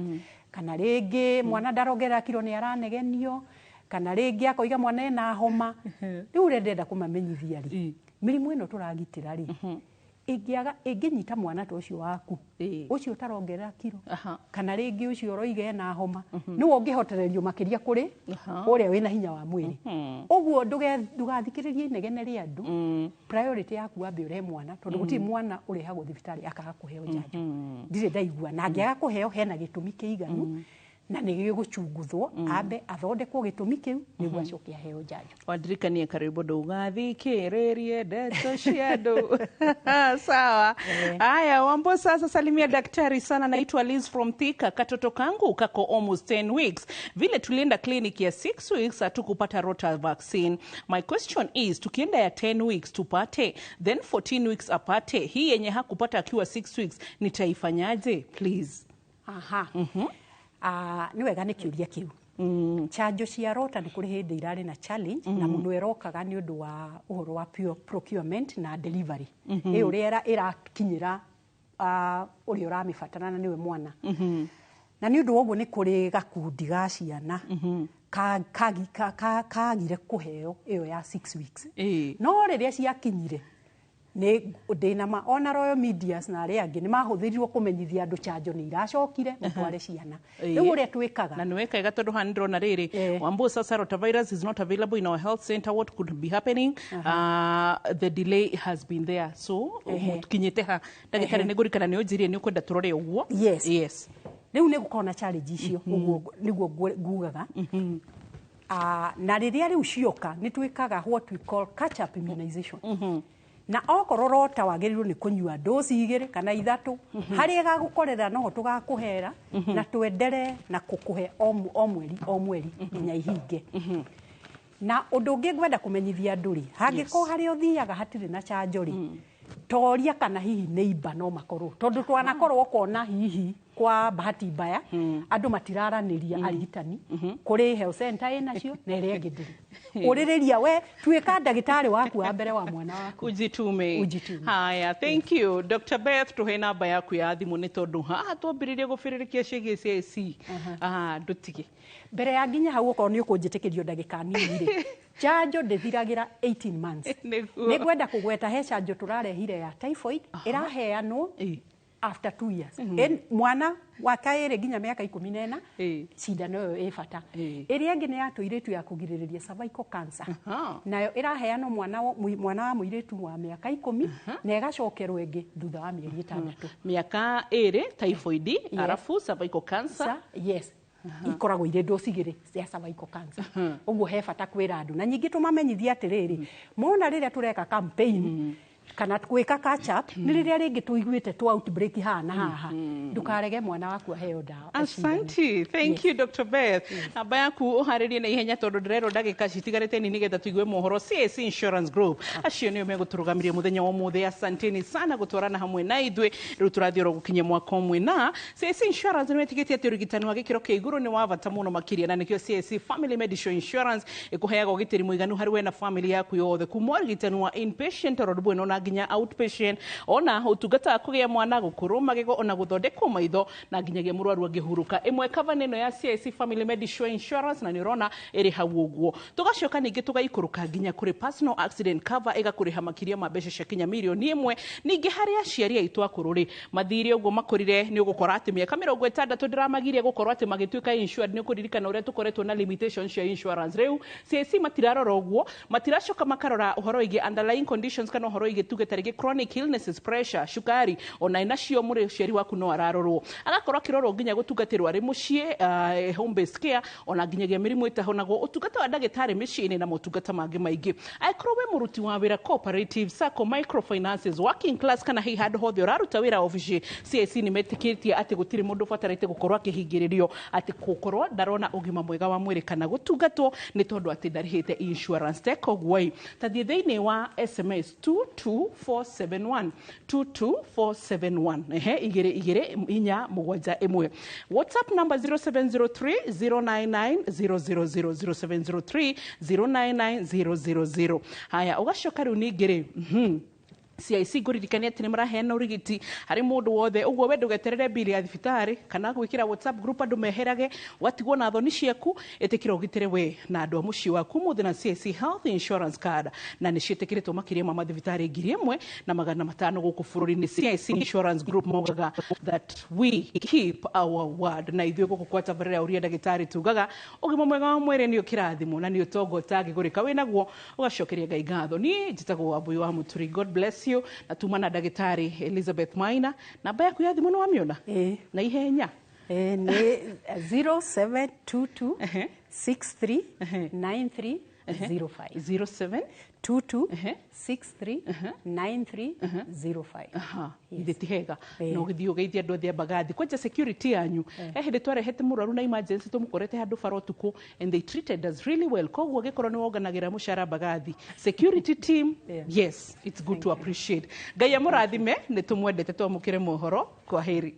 kana rĩngĩ mwana ndarongerera kiro, nĩ aranegenio, kana rĩngĩ akoiga mwana ena homa. Rĩu ũrĩa ndĩrenda kũmamenyithia rĩ, mĩrimũ ĩno tũragitĩra rĩ, ĩngĩaga ĩngĩnyita mwana ta ũcio waku ũcio ũtarongerera kiro, kana rĩngĩ ũcio ũroiga ena homa, nĩwe ũngĩhotererio makĩria kũrĩ ũrĩa wĩna hinya wa mwĩrĩ. Ũguo ndũgathikĩrĩrie inegene rĩa andũ. Priority yaku wambe ũrehe mwana, tondũ gũtirĩ mwana ũrehagwo thibitarĩ akaga kũheo njanjo, ndirĩ ndaigua. Na angĩaga kũheo, hena gĩtũmi kĩiganu na nĩ gĩgũchunguthwo, ambe athondekwo gĩtũmi kĩu nĩguo acoke aheo njanjo. Wandirikanie, karibu, ndũgathikĩrĩrie ndeto cia andũ. Sawa. Haya, Wambo, sasa salimia daktari sana. Naitwa Liz from Thika. Katoto kangu kako almost 10 weeks. Vile tulienda clinic ya 6 weeks hatukupata rota vaccine. My question is, tukienda ya 10 weeks tupate, then 14 weeks apate, hii yenye hakupata akiwa 6 weeks nitaifanyaje, please? Aha. Ah, nĩ wega nĩ kĩũria kĩu. Chanjo cia rota nĩ kũrĩ hĩndĩ irarĩ na challenge, na mũno ĩrokaga nĩ ũndũ wa ũhoro wa pure procurement na delivery, ĩ ũrĩa ĩrakinyĩra ũrĩa ũramĩbatara na nĩwe mwana. Na nĩ ũndũ wa ũguo nĩ kũrĩ gakundi ga ciana kagire kũheo ĩyo ya 6 weeks. No rĩrĩa ciakinyire, nĩ ndĩna ma ona Royal Medias na arĩa angĩ nĩ mahũthĩrirwo kũmenyithia andũ chanjo nĩ iracokire, mũtware ciana. Rĩu ũrĩa twĩkaga, Na nĩ wekega, tondũ haha nĩndĩrona rĩrĩ, Wambo, sasa rotavirus is not available in our health center, what could be happening? The delay has been there, so mũkinyĩte ha, ndagĩtarĩ? Nĩ ngũrikana nĩ ũnjĩrie nĩ ũkwenda tũrore ũguo. Yes. Yes. Rĩu nĩ gũkorwo na challenge icio, ũguo nĩguo ngugaga. Na rĩrĩa rĩu cioka, nĩ twĩkaga what we call catch up immunization, na okorwo rota wagĩrĩirwo nĩ kũnyua dosi 2 kana 3, harĩa ĩgagũkorera noho tũgakũhera na twendere na kũkũhe o mweri o mweri nginya ihinge. Na ũndũ ũngĩ ngwenda kũmenyithia andũ rĩ, hangĩkorwo harĩa ũthiaga hatirĩ na chanjo rĩ, toria kana hihi neighbor no makorwo, tondũ twanakorwo ũkona hihi kwa bahati mbaya andũ matiraranĩria arigitani kũrĩ health center ĩnacio na ĩrĩa ĩngĩ ndĩrĩ. Ũrĩrĩria we tuĩka ndagĩtarĩ waku wa mbere wa mwana waku. Ujitume. Ujitume. Haya, thank you Dr. Beth. Tuhe namba yaku ya thimũ nĩ tondũ haha twambĩrĩrie gũbĩrĩrĩkia ciĩgiĩ CIC. Ah, ndũtige. Mbere ya nginya hau, okorwo nĩ ũkũnjĩtĩkĩrio ndagĩka nini rĩ, chanjo ndĩthiragĩra 18 months. Nĩguo. Nĩ ngwenda kũgweta he chanjo tũrarehire ya typhoid, ĩraheanwo after 2 years. Mwana wa kaĩrĩ nginya mĩaka 14, cindano ĩyo ĩ bata. Ĩrĩa ĩngĩ nĩ ya tũirĩtu ya kũgirĩrĩria cervical cancer, nayo ĩraheanwo mwana wa mũirĩtu wa mĩaka 10 na ĩgacokerwo ĩngĩ thutha wa mĩeri 6. Mĩaka 2 typhoid, arabu cervical cancer. Yes, ikoragwo irĩ dosi igĩrĩ cia cervical cancer. Ũguo he bata kwĩra andũ, na nyingĩ tũmamenyithie atĩrĩrĩ, mona rĩrĩa tũreka campaign kana gwĩka catch up, nĩ rĩrĩa rĩngĩ tũiguĩte tũ outbreak haha na haha, ndũkarege mwana waku aheo ndawa. Asante. Thank you, Dr. Beth. Namba yaku ũharĩrie na ihenya tondũ ndĩrerwo ndagĩka citigarĩte nini nĩgetha tũigue mohoro. CAC Insurance Group acio nĩo megũtũrũgamĩria mũthenya wa ũmũthĩ. Asanteni sana gũtwarana hamwe na ithuĩ. Rĩu tũrathiĩ oro gũkinyia mwaka ũmwe na CAC Insurance nĩ metĩkĩtie atĩ ũrigitani wa gĩkĩro kĩa igũrũ nĩ wa bata mũno makĩria, na nĩkĩo CAC Family Medical Insurance ĩkũheaga ũgitĩri mũiganu harĩ we na family yaku yothe, kuma ũrigitani wa inpatient oro ũndũ ũmwe na nginya outpatient, ona ũtungata wa kũgĩa mwana, gũkũrwo magego, ona gũthondekwo maitho, na nginyagia mũrwaru angĩhurũka. Ĩmwe cover nĩ ĩno ya CIC Family Medical Insurance, na nĩ ũrona ĩrĩ hau ũguo. Tũgacoka ningĩ tũgaikũrũka nginya kũrĩ personal accident cover, ĩgakũrĩha makĩria ma mbeca cia kinya mirioni 1. Ningĩ harĩ aciari aitũ akũrũ rĩ, mathire ũguo makũrire, nĩ ũgũkora atĩ mĩaka 60 ndĩramagiria gũkorwo atĩ magĩtuĩka insured. Nĩ ũkũririkana ũrĩa tũkoretwo na limitation cia insurance. Rĩu CIC matirarora ũguo, matiracoka makarora ũhoro wĩgiĩ underlying conditions kana ũhoro wĩgiĩ tuge ta rĩngĩ chronic illnesses, pressure, cukari, ona inacio mũrĩ ũciari waku no ararorwo, agakorwo akĩrorwo nginya gũtungatĩrwo arĩ mũciĩ, home based care, ona nginyagia mĩrimũ ĩtahonagwo, ũtungata wa ndagĩtarĩ mĩciĩ-inĩ na motungata mangĩ maingĩ. Angĩkorwo wĩ mũruti wa wĩra cooperative, sacco, microfinances, working class, kana hihi handũ hothe ũraruta wĩra obici, CIC nĩ metĩkĩtie atĩ gũtirĩ mũndũ ũbatarĩte gũkorwo akĩhingĩrĩrio atĩ gũkorwo ndarona ũgima mwega wa mwĩrĩ kana gũtungatwo nĩ tondũ atĩ ndarĩhĩte insurance. Teka ũguo ĩ, tathiĩ thĩinĩ wa SMS 22471, 22471, ehe, 22471. WhatsApp number 0703 099 000, 0703 099 000. Haya, ũgacoka rĩu ningĩ rĩ, CIC ngũririkania atĩ nĩ maraheana ũrigiti harĩ mũndũ wothe. Ũguo we ndũgeterere mbili ya thibitarĩ kana gwĩkĩra WhatsApp group andũ meherage watigwo na thoni ciaku. Ĩtĩkĩra ũgitĩre we na andũ a mũciĩ waku ũmũthĩ na CIC Health Insurance Card, na nĩ ciĩtĩkĩrĩtwo makĩria ma mathibitarĩ 1500 gũkũ bũrũri-inĩ. CIC Insurance Group mogaga that we keep our word. Na ithuĩ gũkũ kwa tabarĩra ya ũria ndagĩtarĩ tugaga ũgima mwega wa mwĩrĩ nĩ ũkĩrathimwo na nĩ ũtonga ũtangĩgũrĩka, wĩnaguo ũgacokeria Ngai ngatho. Niĩ njĩtagwo Wambui wa Mũturi. God bless you. Na tuma na ndagĩtarĩ Elizabeth Maina. Namba yaku ya thimũ nĩ wamĩona na ihenya? Nĩ 0722 63 93 05. 07 22 63 93 05. Ithe ti hega no gĩthiĩ ũgeithie andũ othe a Mbagathi kwanja security yanyu. He hĩndĩ twarehete mũrwaru na emergency, tũmũkorete handũ bara ũtukũ, and they treated us really well. Koguo angĩkorwo nĩ wonganagĩra mũcara Mbagathi security team, yes, it's good to appreciate. Ngai amũrathime, nĩ tũmwendete. Twamũkĩre mohoro. Kwa heri.